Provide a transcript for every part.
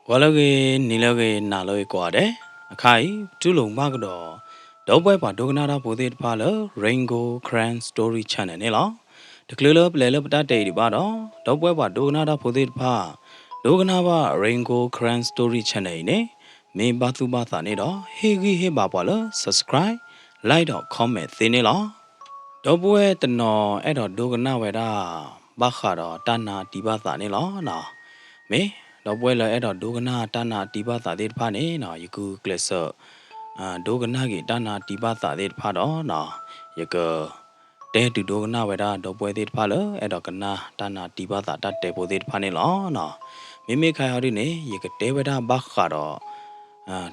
ဂီၤလၢအဂ့ၤ, နံၤလၢအဂ့ၤ, နၤလၢအဂ့ၤကိးဂၤဒဲး, အခါအံၤ ပတူၢ်လိာ်ဘၣ်ကဒီး ဒီပုၢ်ဝဲၢ်ပှၤဒိကနၣ်တၢ်ဖိသ့ၣ်တဖၣ်လၢ Rain Gold Karen Story Channel န့ၣ်လီၤ. တချုးလၢပလဲၤလၢပတၢ်တဲအံၤဒံးဘၣ်ဒီး ဒီပုၢ်ဝဲၢ်ပှၤဒိကနၣ်တၢ်ဖိသ့ၣ်တဖၣ် ဒိကနၣ်ဘၣ် Rain Gold Karen Story Channel အံၤန့ၣ် မ့ၢ်ဘၣ်သူၣ်ဘၣ်သးန့ၣ်ဒီး ဟ့ၣ်ဂံၢ်ဟ့ၣ်ဘါပှၤလၢ subscribe, like ဒီး comment သ့န့ၣ်လီၤ. ဒီပုၢ်ဝဲၢ်တနီၤအဲၣ်ဒိးဒိကနၣ်ဝဲဒၣ် ဘၣ်ဃးဒီးတၢ်နါတံၢ်ဘၣ်သးန့ၣ်လီၤ. မ့ၢ် ဒီပုၢ်ဝဲၢ်လၢအဲၣ်ဒိးဒိကနၣ်တၢ်နါတံၢ်ဘၣ်သးသ့ၣ်တဖၣ်န့ၣ် ယကကျဲးစၢး ဒိကနၣ်က့ၤတၢ်နါတံၢ်ဘၣ်သးသ့ၣ်တဖၣ်ဒီး ယက တဲတုၤဒိကနၣ်ဝဲဒၣ်ဒီပုၢ်ဝဲၢ်သ့ၣ်တဖၣ်လၢ အဲၣ်ဒိးကနၣ်တၢ်နါတံၢ်ဘၣ်သးတၢ်တဲဖိသ့ၣ်တဖၣ်န့ၣ်လီၤ. မ့မ့ၢ်ခဲအံၤဟီဒုန့ၣ် ယကတဲဝဲဒၣ်ဘၣ်ဃးဒီး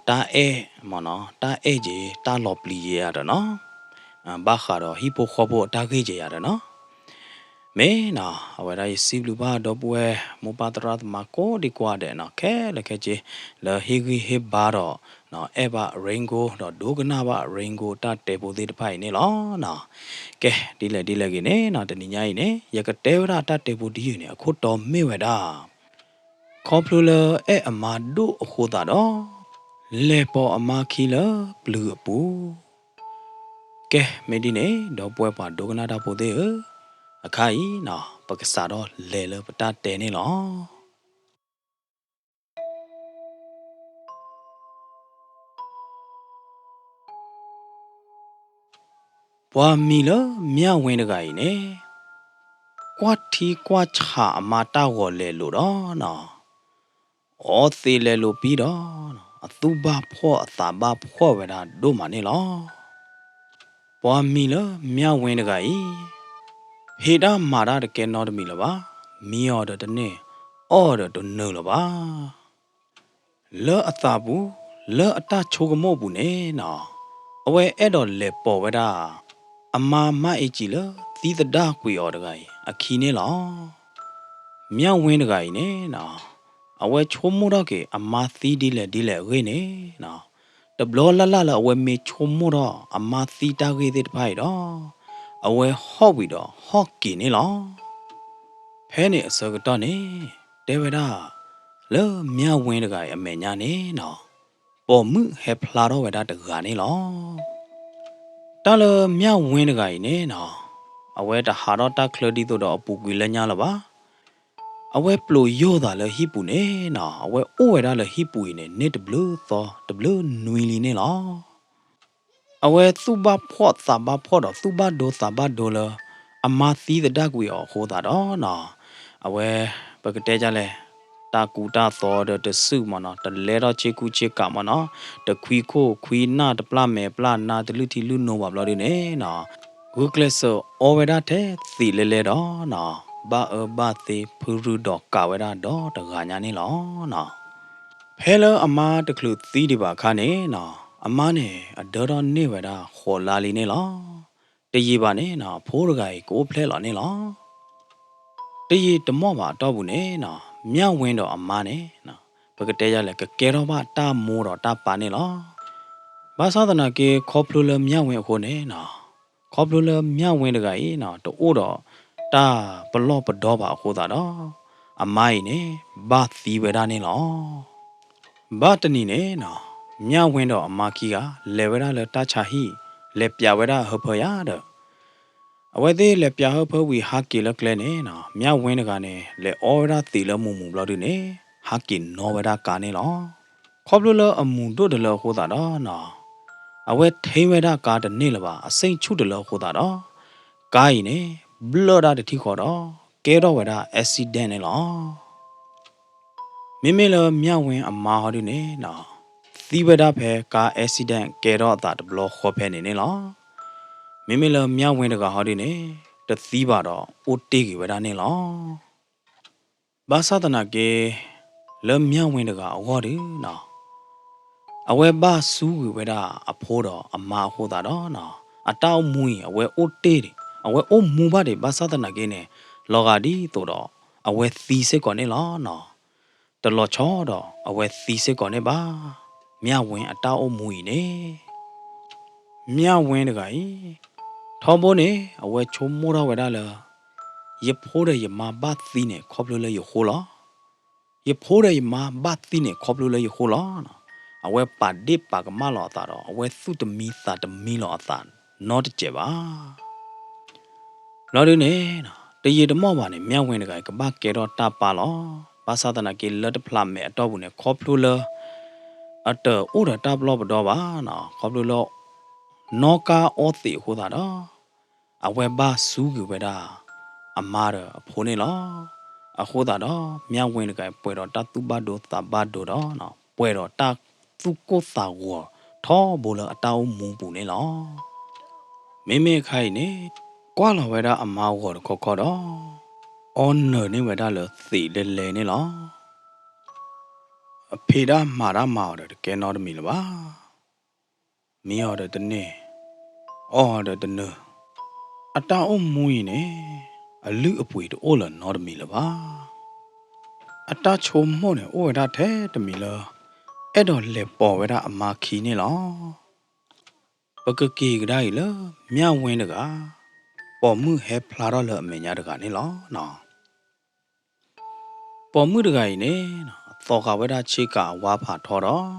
တၢ်အဲၣ်မ့ၢ်နီၤ, တၢ်အဲၣ်က့ၤ တၢ်လီၤပျံၤက့ၤယၤဒီးနီၤ, ဘၣ်ဃးဒီးဟံၣ်ဖိဃီဖိအတၢ်ဂ့ၢ်က့ၤယၤဒီးနီၤ. မ့ၢ်နီၤ အဝဲဒၣ်ယစံးဘျုးဘၣ်ဒီပုၢ်ဝဲၢ် မိၢ်ပၢ်သရၣ်သမါကိးဒံကိးဂၤဒဲးနီၤ, ခဲလၢာ်ခဲဆ့ လၢဟ့ၣ်ဂံၢ်ဟ့ၣ်ဘါဒီး အဲၣ်ဘၣ် Rain Gold ဒီးဒိကနၣ်ဘၣ် Rain Gold တၢ်တဲဖိသ့ၣ်တဖၣ်အံၤန့ၣ်လီၤ. ကဲ ဒ်လဲၣ်ဒ်လဲၣ်ဂ့ၤန့ၣ်နီၤ, တနံၤညါအံၤန့ၣ် ယကတဲဝဲဒၣ်တၢ်တဲဖိတယုၢ်န့ၣ် အခိၣ်တီမ့ၢ်ဝဲဒၣ် ခီဖျိလၢအဲၣ်အမါဒိၣ်အဃိသတးဒီး လဲၤပိာ်အမါခံလၢပျုၤအပူၤ. ကဲ မ့ၢ်ဒ်န့ၣ် ဒီပုၢ်ဝဲၢ်ပှၤဒိကနၣ်တၢ်ဖိသ့ၣ်ဧၢ, အခါအံၤနီၤ ပကစးထီၣ်လဲၤလၢပတၢ်တဲန့ၣ်လီၤ. ပှၤမံၤလၢမၠၣ်ဝ့တဂၤအံၤန့ၣ် ကွၢ်ထံကွၢ်ဆးအမါတၢ်ဂီၤလဲၤလိာ်ဒီးနီၤ, အီသံးလဲၤလိာ်ပံဒီး အသူၣ်ဘၣ်ဖှီၣ်အသးဘၣ်ဖှီၣ်ဝဲဒၣ်ဒိၣ်မးန့ၣ်လီၤ. ပှၤမံၤလၢမၠၣ်ဝ့တဂၤအံၤ ဖံးတၢ်မၤတၢ်တကဲနီတမံၤလၢၤဘၣ်, မံအီၤဒီးတန့ၢ်, အီၣ်ဒီးတနုာ်လၢၤဘၣ်. လၢအသးပူၤ လၢအတၢ်ဆိကမိၣ်ပူၤန့ၣ်နီၤ, အဝဲအဲၣ်ဒိးလဲၤပိာ်ဝဲဒၣ် အမါမၢ်အ့ကံလၢသံသဒၣ်ကွံာ်အီၤတဂၤအံၤအခံန့ၣ်လီၤ. မၠၣ်ဝ့တဂၤအံၤန့ၣ်နီၤ, အဝဲဆိကမိၣ်ထီၣ်က့ၤအမါသံဒ်လဲၣ်ဒ်လဲၣ်အဂ့ၢ်န့ၣ်နီၤ, တဘျီလၢ်လၢ်လၢအဝဲမ့ၢ်ဆိကမိၣ်ထီၣ်အမါသံတၢ်ဂ့ၢ်သ့ၣ်တဖၣ်အံၤဒီး အဝဲဟီၣ်ဝံၤဒီးဟီၣ်က့ၤန့ၣ်လီၤ. ဖဲန့ၣ်အဆၢကတီၢ်န့ၣ် တဲဝဲဒၣ် လၢမၠၣ်ဝ့တဂၤအံၤအမဲာ်ညါန့ၣ်နီၤ, ပိာ်မုၣ်ဟဲဖျါထီၣ်ဝဲဒၣ်တဂၤန့ၣ်လီၤ. တၢ်လၢမၠၣ်ဝ့တဂၤအံၤန့ၣ်နီၤ, အဝဲတဟးထီၣ်တၢ်ချၢဒ်သိးဒီးအပူၤကွံာ်လၢညါလၢၤဘၣ်. အဝဲပျိာ်ယိာ်သးလၢဟံၣ်ပူၤန့ၣ်နီၤ, အဝဲအိၣ်ဝဲဒၣ်လၢဟံၣ်ပူၤအံၤန့ၣ် န့ၢ်တဘျုးသီတဘျုးနွံလံန့ၣ်လီၤ. အဝဲသူၣ်ဘၣ်ဖှီၣ်သးဘၣ်ဖှီၣ်ဒီးသူၣ်ဘၣ်ဒိသးဘၣ်ဒိလၢ အမါသံသဒၣ်ကွံာ်အီၤအဃိသတးဒီးနီၤ, အဝဲ ပကတဲဒ်လဲၣ်, တၢ်ကူတၢ်သိးဒီးတစုၣ်မ့ၢ်နီၤ, တလဲထီၣ်ဆ့ကူဆ့ကၤမ့ၢ်နီၤ, တခွံခိၣ်ခွံနၢ်တပျၢ်မဲာ်ပျၢ်နါတလုၢ်ထံလုၢ်နိဘၣ်ဘျီဒုန့ၣ်နီၤ, ဂုာ်ကျဲးစၢးအီဝဲဒၣ်ထဲသံးလဲလဲဒီးနီၤ, ဘၣ်အၢဘၣ်သီဖုရူဒီးကးဝဲဒၣ်ဒီတဂၤညါန့ၣ်လီၤ. ဖဲလၢအမါတချုးသံဒံးဘၣ်အခါန့ၣ်နီၤ, အမါန့ၣ် အဒၢထီၣ်န့ၢ်ဝဲဒၣ်ဃိးလါလံန့ၣ်လီၤ. တယံာ်ဘၣ်န့ၣ်နီၤ, ဖိတဂၤအံၤကအိၣ်ဖျဲၣ်လီၤန့ၣ်လီၤ. တယံာ်တမီၢ်ဘၣ်အတီၢ်ပူၤန့ၣ်နီၤ, မၠၣ်ဝ့ဒီးအမါန့ၣ် ပကတဲယလဲၣ် ကကဲထီၣ်ဘၣ်တၢ်မိၢ်ဒီးတၢ်ပၢ်န့ၣ်လီၤ. ဘၣ်ဆၣ်သနာ်က့ ခီဖျိလၢမၠၣ်ဝ့အဃိန့ၣ်နီၤ, ခီဖျိလၢမၠၣ်ဝ့တဂၤအံၤနီၤ တအိၣ်ဒီးတၢ်ပလီၢ်ပဒီဘၣ်အဃိသတးဒီး အမါအံၤန့ၣ် ဘၣ်သံဝဲဒၣ်န့ၣ်လီၤ. ဘၣ်တနံၤန့ၣ်နီၤ, မၠၣ်ဝ့ဒီးအမါခံဂၤ လဲၤဝဲဒၣ်လၢတၢ်ဆါဟံၣ် လဲၤပျးဝဲဒၣ်အဟၢဖၢယၤဒီး အဝဲသ့ၣ်လဲၤပျးဟၢဖၢဝံၤဟးက့ၤလၢကျဲန့ၣ်နီၤ, မၠၣ်ဝ့တဂၤန့ၣ် လဲၤအီဝဲဒၣ်သံးလၢမူးမူးဘျီဒုန့ၣ် ဟးက့ၤနီၣ်ဝဲဒၣ်ကါန့ၣ်လီၤ. ခီဖျိလၢအမူးဒိၣ်တလၢအဃိသတးဒီးနီၤ, အဝဲထ့ဝဲဒၣ်ကါတန့ၢ်လၢၤဘၣ် အဆ့ၣ်ဆူၣ်တလၢအဃိသတးဒီး ကါအံၤန့ၣ် ဘျၢၣ်ဒၣ်တထံၣ်ဃီဒီး ကဲထီၣ်ဝဲဒၣ် accident န့ၣ်လီၤ. မ့မ့ၢ်လၢမၠၣ်ဝ့အမါဟီဒုန့ၣ်နီၤ, သံဝဲဒၣ်ဖဲကါ accident ကဲထီၣ်အသးတဘျီဃီဖဲန့ၣ်န့ၣ်လီၤ. မ့မ့ၢ်လၢမၠၣ်ဝ့တဂၤဟီဒုန့ၣ် တသံဘၣ်ဒီးအိၣ်တ့ၢ်ဂ့ၤဝဲဒၣ်န့ၣ်လီၤ. ဘၣ်ဆၣ်သနာ်က့ လၢမၠၣ်ဝ့တဂၤအဂီၢ်ဒုနီၤ, အဝဲဘၣ်စူးကွံာ်ဝဲဒၣ်အဖိဒီးအမါအဃိသတးဒီးနီၤ, အတၢ်အိၣ်မူအံၤ အဝဲအိၣ်တ့ၢ်ဒံး အဝဲအိၣ်မူဘၣ်ဒံး ဘၣ်ဆၣ်သနာ်က့န့ၣ် လီၤဂာ်ဒ်သိးဒီး အဝဲသံစ့ၢ်ကီးန့ၣ်လီၤနီၤ. တလီၤဆီဒီးအဝဲသံစ့ၢ်ကီးန့ၣ်ဘၣ်. မၠၣ်ဝ့အတၢ်အိၣ်မူအံၤန့ၣ် မၠၣ်ဝ့တဂၤအံၤ ထီဘိန့ၣ် အဝဲဆိကမိၣ်ထီၣ်ဝဲဒၣ်လၢ ယဖိဒီးယမါဘၣ်သံန့ၣ် ခီဖျိလၢယဃိလီၤ. ယဖိဒီးယမါဘၣ်သံန့ၣ် ခီဖျိလၢယဃိလီၤ. အဝဲပာ်ဒ့ၣ်ပာ်ကမၣ်လီၤအသးဒီး အဝဲသူၣ်တမံသးတမံလီၤအသးနီတစဲးဘၣ်. ဘျီဒုန့ၣ် တယံာ်တမီၢ်ဘၣ်န့ၣ် မၠၣ်ဝဲတဂၤအံၤ ကဘၣ်ကဲထီၣ်တၢ်ပၢ်လီၤ. ဘၣ်ဆၣ်သနာ်က့ လၢတဖျးမဲာ်အတီၢ်ပူၤန့ၣ် ခီဖျိလၢ အတအိၣ်ဒီးတၢ်ပလီၢ်ပဒီဘၣ်နီၤ, ခီဖျိလၢ နီၣ်ကါအီသံးအဃိသတးဒီး အဝဲဘၣ်စူးကွံာ်ဝဲဒၣ် အမါဒီးအဖိန့ၣ်လီၤ. အဃိသတးဒီး မၠၣ်ဝဲတဂၤအံၤ ပှဲၤဒီးတၢ်သူၣ်ဘၣ်ဒိသးဘၣ်ဒိဒီး ပှဲၤဒီးတၢ်သူၣ်ကိၢ်သးဂီၤထီဘိလၢအတၢ်အိၣ်မူပူၤန့ၣ်လီၤ. မ့မ့ၢ်အခါအံၤန့ၣ် ကွၢ်လီၤဝဲဒၣ်အမါဂီၤတခီခီဒီး အီနၢၤန့ၢ်ဝဲဒၣ်လၢသံးလဲၤလဲၤန့ၣ်လီၤ. အဖံးတၢ်မၤတၢ်မၤအီၤဒီးတကဲနီတမံၤလၢၤဘၣ်. မံအီၤဒီးတန့ၢ်, အီအီၤဒီးတနၢၤ, အတၢ်အိၣ်မူအံၤန့ၣ် အလုၢ်အပှ့ၤတအိၣ်လၢၤနီတမံၤလၢၤဘၣ်. အတၢ်ဆိကမိၣ်န့ၣ် အိၣ်ဝဲဒၣ်ထဲတမံၤလၢ အဲၣ်ဒိးလဲၤပိာ်ဝဲဒၣ်အမါခံန့ၣ်လီၤ. ပကက့ၤကဒါအံၤလၢ မၠၣ်ဝဲတဂၤ ပိာ်မုၣ်ဟဲဖျါထီၣ်လၢအမဲာ်ညါတဂၤန့ၣ်လီၤ. ပိာ်မုၣ်တဂၤအံၤန့ၣ် သိးဃာ်ဝဲဒၣ်ဆ့ကၤအဝါဖးထီဒီး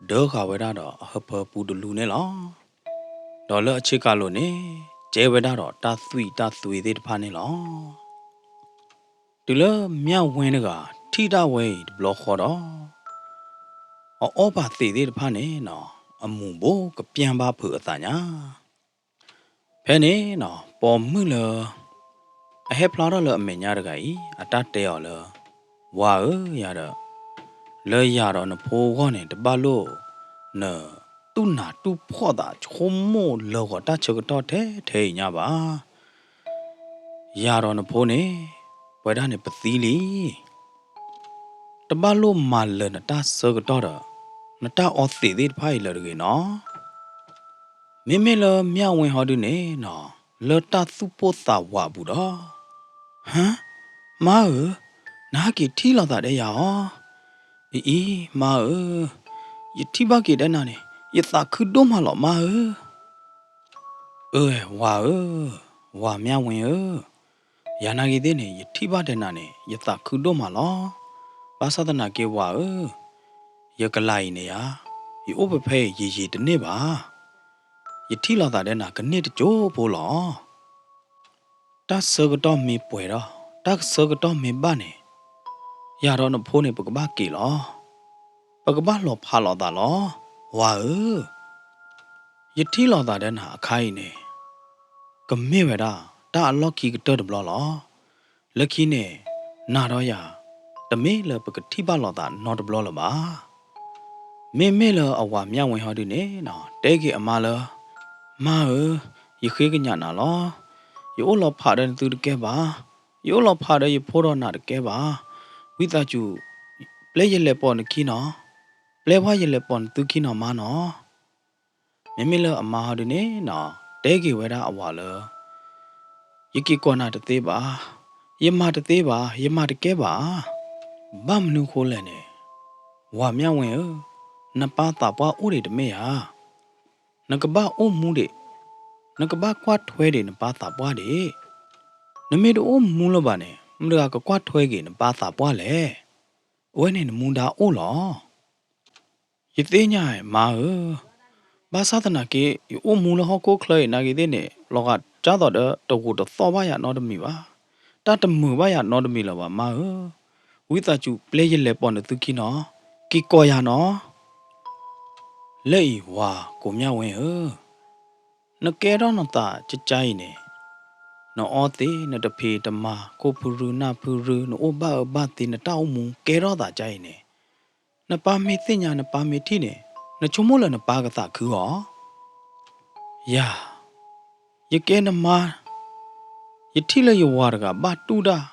ဒၢဃာ်ဝဲဒၣ်ဒီးအဟၢဖၢပူတလူန့ၣ်လီၤ. ဒီးလၢအဆ့ကၤလိၤန့ၣ် ကဲဝဲဒၣ်ဒီးတၢ်သွံၣ်တၢ်သွ့သ့ၣ်တဖၣ်န့ၣ်လီၤ. တုၤလၢမၠၣ်ဝဲတဂၤထံၣ်တၢ်ဝဲအံၤတဘျီဃီဒီး အအီၣ်ပာ်သံးသ့ၣ်တဖၣ်န့ၣ် အမူၤဘိကပျၢ်ဘၣ်ဖုးအသးညါ ဖဲန့ၣ် ပိာ်မုၣ်လၢ အဟဲဖျါထီၣ်လၢအမဲာ်ညါတဂၤအံၤ အတၢ်တဲအီၤလၢ ဝၤဧၢ, ယၤဒီး လၢယၤဒီးနဖိအဂီၢ်န့ၣ် တဘၣ်လိၣ်နတူၢ်နးတူၢ်ဖှီၣ်သး ဆိကမိၣ်လၢဂီၤတၢ်ဆၢကတီၢ်ထဲထဲအံၤညါဘၣ်. ယၤဒီးနဖိန့ၣ် ပဝဲဒၣ်န့ၣ်ပသံလံ. တဘၣ်လိၣ်မၤလၢၤနတၢ်ဆၢကတီၢ်ဒီး နတၢ်အီသံးသ့ၣ်တဖၣ်အံၤလၢၤတဂ့ၤနီၤ. မ့မ့ၢ်လၢမၠၣ်ဝဲဟီဒုန့ၣ်နီၤ လၢတၢ်သူၣ်ပိၢ်သးဝးပူၤဒီး, ဟါ, မါဧၢ, နဟဲက့ၤထံၣ်လိာ်သးဒီးယၤအီၤ. အံၤအံၤ မါဧၢ, ယထံၣ်ဘၣ်က့ၤဒီးနၤန့ၣ် ယသးခုဒိၣ်မးလီၤမါဧၢ. အၢ ဝၤဧၢ, ဝၤမၠၣ်ဝဲဧၢ, ယၤနာ်ဂ့ၤသ့ၣ်န့ၣ် ယထံၣ်ဘၣ်ဒီးနၤန့ၣ် ယသးခုဒိၣ်မးလီၤ. ဘၣ်ဆၣ်သနာ်က့ဝၤဧၢ, ယကလၤအံၤန့ၣ်ဧါ, ယအိၣ်ဖဲဖဲအံၤယယံာ်တန့ၢ်ဘၣ်. ယထံၣ်လိာ်သးဒီးနၤကန့ၢ်တကၠိဖိလီၤ. တၢ်ဆၢကတီၢ်မ့ၢ်ပှဲၤဒီး တၢ်ဆၢကတီၢ်မ့ၢ်ဘၣ်န့ၣ်, ယၤဒီးနဖိန့ၣ် ပကဘၣ်က့ၤလီၤ. ပကဘၣ်လီၤဖးလိာ်သးလီၤ. ဝၤဧၢ, ယထံၣ်လိာ်သးဒီးနၤအခါအံၤန့ၣ် ကမ့ၢ်ဝဲဒၣ် တၢ်အလီၢ်ခံကတၢၢ်တဘျီလီၤ. လၢခံန့ၣ် နၤဒီးယၤ တမ့ၢ်လၢပကထံၣ်ဘၣ်လိာ်သးနီတဘျီလၢၤဘၣ်. မ့မ့ၢ်လၢအဝၤမၠၣ်ဝဲဟီဒုန့ၣ်နီၤ တဲက့ၤအမါလၢ, မါဧၢ, ယဃ့ကညးနၤလီၤ. ယအိၣ်လီၤဖးဒီးနသုတကဲဘၣ်. ယအိၣ်လီၤဖးဒီးယဖိဒီးနၤတကဲဘၣ်. ဝံသးစူၤ ပျဲယလဲၤပိာ်နခံနီၤ. ပျဲဝဲယလဲၤပိာ်နသုခံနီၤမါနီၤ. မ့မ့ၢ်လၢအမါဟီဒုန့ၣ်နီၤ တဲက့ၤဝဲဒၣ်အဝၤလၢ ယက့ၤကိးနၤတသ့ဘၣ်, ယမၤတသ့ဘၣ်, ယမၤတကဲဘၣ်. ဘၣ်မနုၤဃိလဲၣ်န့ၣ်, ဝၤမၠၣ်ဝဲဧၢ, နပၢ်သးပှၢ်အိၣ်ဒံးတမ့ၢ်ဧါ. နကဘၣ်အိၣ်မူဒံး, နကဘၣ်ကွၢ်ထွဲဒံးနပၢ်သးပှၢ်ဒံး. နမ့ၢ်တအိၣ်မူလၢၤဘၣ်န့ၣ် မတၤတဂၤကကွၢ်ထွဲက့ၤနပၢ်သးပှၢ်လဲၣ်. အဝဲန့ၣ်နမူဒါအိၣ်လီၤ. ယသ့ၣ်ညါ မါဧၢ, ဘၣ်ဆၣ်သနာ်က့ ယအိၣ်မူလၢဟီၣ်ခိၣ်ချၢအံၤနာ်ဂ့ၤသ့ၣ်န့ၣ် လီၤဂာ်ကၢ်သိးဒီးတဂိာ်တသီၣ်ဘၣ်ယၤနီတမံၤဘၣ်. တၢ်တမုာ်ဘၣ်ယၤနီတမံၤလၢၤဘၣ် မါဧၢ. ဝံသးစူၤပျဲယလဲၤပိာ်နသုခံနီၤ, က့ၤကိးယၤနီၤ. လၢအံၤဝၤကိးမၠၣ်ဝဲဧၢ, နကဲထီၣ်နသးကကါအံၤန့ၣ်, နအီသံး နတဖံးတမၤ ခိၣ်ဖုရူနၢ်ဖုရူ နအိၣ်ဘၣ်အၢဘၣ်သီ နတၢ်အိၣ်မူကဲထီၣ်သးကါအံၤန့ၣ်, နပၢ်မ့ၢ်သ့ၣ်ညါ နပၢ်မ့ၢ်ထံၣ်န့ၣ် နဆိကမိၣ်လၢနပၢ်ကသးခုအီၤ. ယၤ, ယကဲနမါ, ယထံၣ်လၢယဝၤတဂၤဘၣ်တူၢ်တၢ်,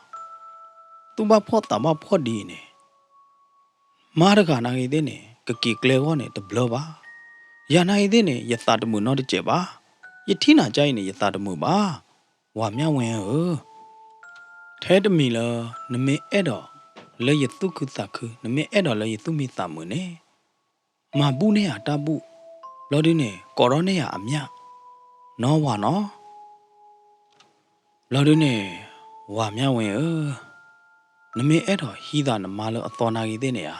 သူၣ်ဘၣ်ဖှီၣ်သးဘၣ်ဖှီၣ်ဒ်အံၤန့ၣ်, မါတဂၤနာ်ဂ့ၤသ့ၣ်န့ၣ် ကက့ၤကျဲဂီၢ်န့ၣ်တဘျၢဘၣ်. ယၤနာ်ဂ့ၤသ့ၣ်န့ၣ် ယသးတမုာ်နီတစဲးဘၣ်. ယထံၣ်နၤကါအံၤန့ၣ် ယသးတမုာ်ဘၣ်. ဝၤမၠၣ်ဝဲဧၢ, ထဲတမံၤလၢ နမ့ၢ်အဲၣ်ဒိးလၢယသူၣ်ခုသးခု နမ့ၢ်အဲၣ်ဒိးလၢယသူၣ်မံသးမုာ်န့ၣ်, မၤဘူၣ်န့ၢ်ယၤတၢ်ဘူၣ်, ဘျီဒုန့ၣ် ကိးထီၣ်န့ၢ်ယၤအမၠၣ်, နီၢ်ဝၤနီၤ. ဘျီဒုန့ၣ် ဝၤမၠၣ်ဝဲဧၢ, နမ့ၢ်အဲၣ်ဒိးဟံးသးနမါလၢအသီနာ်ဂ့ၤသ့ၣ်န့ၣ်ဧါ,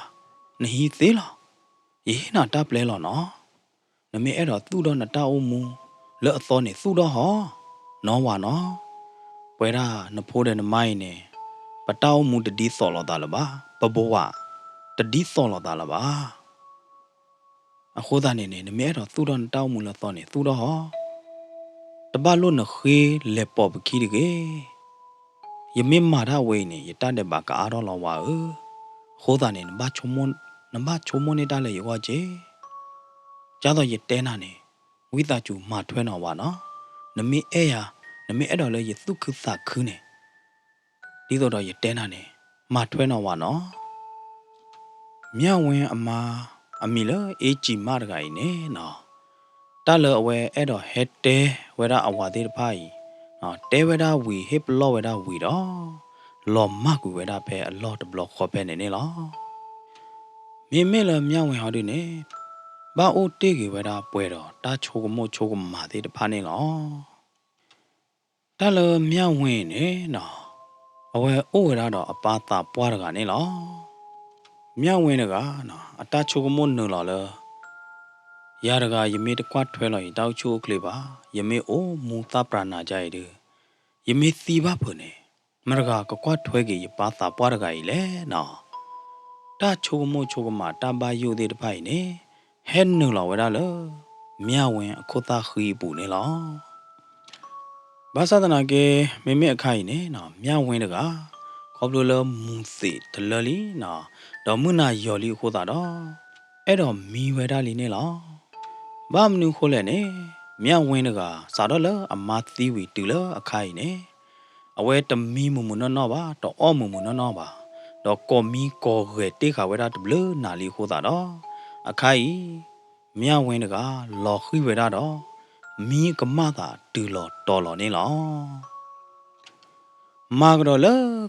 နဟံးသ့လီၤ. ယဟ့ၣ်နၤတၢ်ပျဲလီၤနီၤ. နမ့ၢ်အဲၣ်ဒိးသူၣ်ထီၣ်နတၢ်အိၣ်မူလၢအသီန့ၣ်သူၣ်ထီၣ်ဟီ, နီၢ်ဝၤနီၤ. ပဝဲဒၣ်နဖိဒီးနမါအံၤန့ၣ် ပတၢ်အိၣ်မူတဒ်သိးလိာ်သးလၢၤဘၣ်, ပဘဝတဒ်သိးလိာ်သးလၢၤဘၣ်. အဃိသတးန့ၣ်န့ၣ် နမ့ၢ်အဲၣ်ဒိးသူၣ်ထီၣ်နတၢ်အိၣ်မူလၢအသီန့ၣ် သူၣ်ထီၣ်ဟီ, တဘၣ်လိၣ်နဃ့လဲၤပိာ်ပခံတဂ့ၤ. ယမ့ၢ်မၤတၢ်ဝဲအံၤန့ၣ် ယတၢ်ဒဲးဘးကအါထီၣ်လီၤဝၤဧၢ, အဃိသတးန့ၣ် နဘၣ်ဆိကမိၣ်န့ၢ်တၢ်လၢယဂီၢ်က့ၤ. ဒ်သိးယတဲနၤန့ၣ် ဝံသးစူၤမၤထွဲနီၢ်ဝၤနီၤ. နမ့ၢ်အဲၣ်ယၤ, နမ့ၢ်အဲၣ်ဒိးလၢယသူၣ်ခုသးခုန့ၣ် ဒ်သိးဒီးယတဲနၤန့ၣ် မၤထွဲနီၢ်ဝၤနီၤ. မၠၣ်ဝဲအမါ အမံၤလၢအ့ကံမးတဂၤအံၤန့ၣ်နီၤ, တၢ်လၢအဝဲအဲၣ်ဒိးဟဲတဲဝဲဒၣ်အဝၤသ့ၣ်တဖၣ်အံၤ, တဲဝဲဒၣ်ဝံၤ ဟ့ၣ်ပလီၢ်ဝဲဒၣ်ဝံၤဒီး လီၤမၢ်ကွံာ်ဝဲဒၣ်ဖဲအလီၢ်တဘျီဃီဖဲန့ၣ်န့ၣ်လီၤ. မ့မ့ၢ်လၢမၠၣ်ဝဲဟီဒုန့ၣ် ဘၣ်အိၣ်တ့ၢ်ဂ့ၤဝဲဒၣ်ပှဲၤဒီးတၢ်ဆိကမိၣ်ဆိကမးသ့ၣ်တဖၣ်န့ၣ်လီၤ. တၢ်လၢမၠၣ်ဝဲန့ၣ်နီၤ, အဝဲအိၣ်ဝဲဒၣ်ဒီးအပၢ်သးပှၢ်တဂၤန့ၣ်လီၤ. မၠၣ်ဝဲတဂၤနီၤ အတၢ်ဆိကမိၣ်နုာ်လီၤလၢ ယၤတဂၤယမ့ၢ်တကွၢ်ထွဲလီၤယတၢ်အိၣ်ဆူၣ်အိၣ်ချ့ဘၣ်, ယမ့ၢ်အိၣ်မူသၣ်ပြးနၤကါအံၤဒီး ယမ့ၢ်သံဘၣ်ဖုးန့ၣ် မတဂၤကကွၢ်ထွဲက့ၤယပၢ်သးပှၢ်တဂၤအံၤလဲၣ်နီၤ. တၢ်ဆိကမိၣ်ဆိကမးတၢ်ဘၣ်ယိၣ်သ့ၣ်တဖၣ်အံၤန့ၣ် ဟဲနုာ်လီၤဝဲဒၣ်လၢ မၠၣ်ဝဲအခိၣ်သၣ်ဃံအပူၤန့ၣ်လီၤ. ဘၣ်ဆၣ်သနာ်က့ မ့မ့ၢ်အခါအံၤန့ၣ်နီၤ မၠၣ်ဝဲတဂၤ ခီဖျိလၢမူၤသံးတလၢလံနီၤ, ဒီးမုၢ်နၤယီၤလံအဃိသတးဒီး အဲၣ်ဒိးမံဝဲဒၣ်လံန့ၣ်လီၤ. ဘၣ်မနုၤအဃိလဲၣ်န့ၣ် မၠၣ်ဝဲတဂၤ စးထီၣ်လၢအမါသံဝံၤတုၤလၢအခါအံၤန့ၣ် အဝဲတမံမုာ်မုာ်နီၢ်နီၢ်ဘၣ်, တအီၣ်မုာ်မုာ်နီၢ်နီၢ်ဘၣ်, ဒီးကိးမံကိးဂဲၤတ့ၢ်ဃာ်ဝဲဒၣ်တဘျုးနၤလံအဃိသတးဒီး အခါအံၤ မၠၣ်ဝဲတဂၤ လီၤဃံၢ်ဝဲဒၣ်ဒီး မံကမၣ်သးတုၤလီၤတီၤလီၤန့ၣ်လီၤ. မၤကဒီးလၢ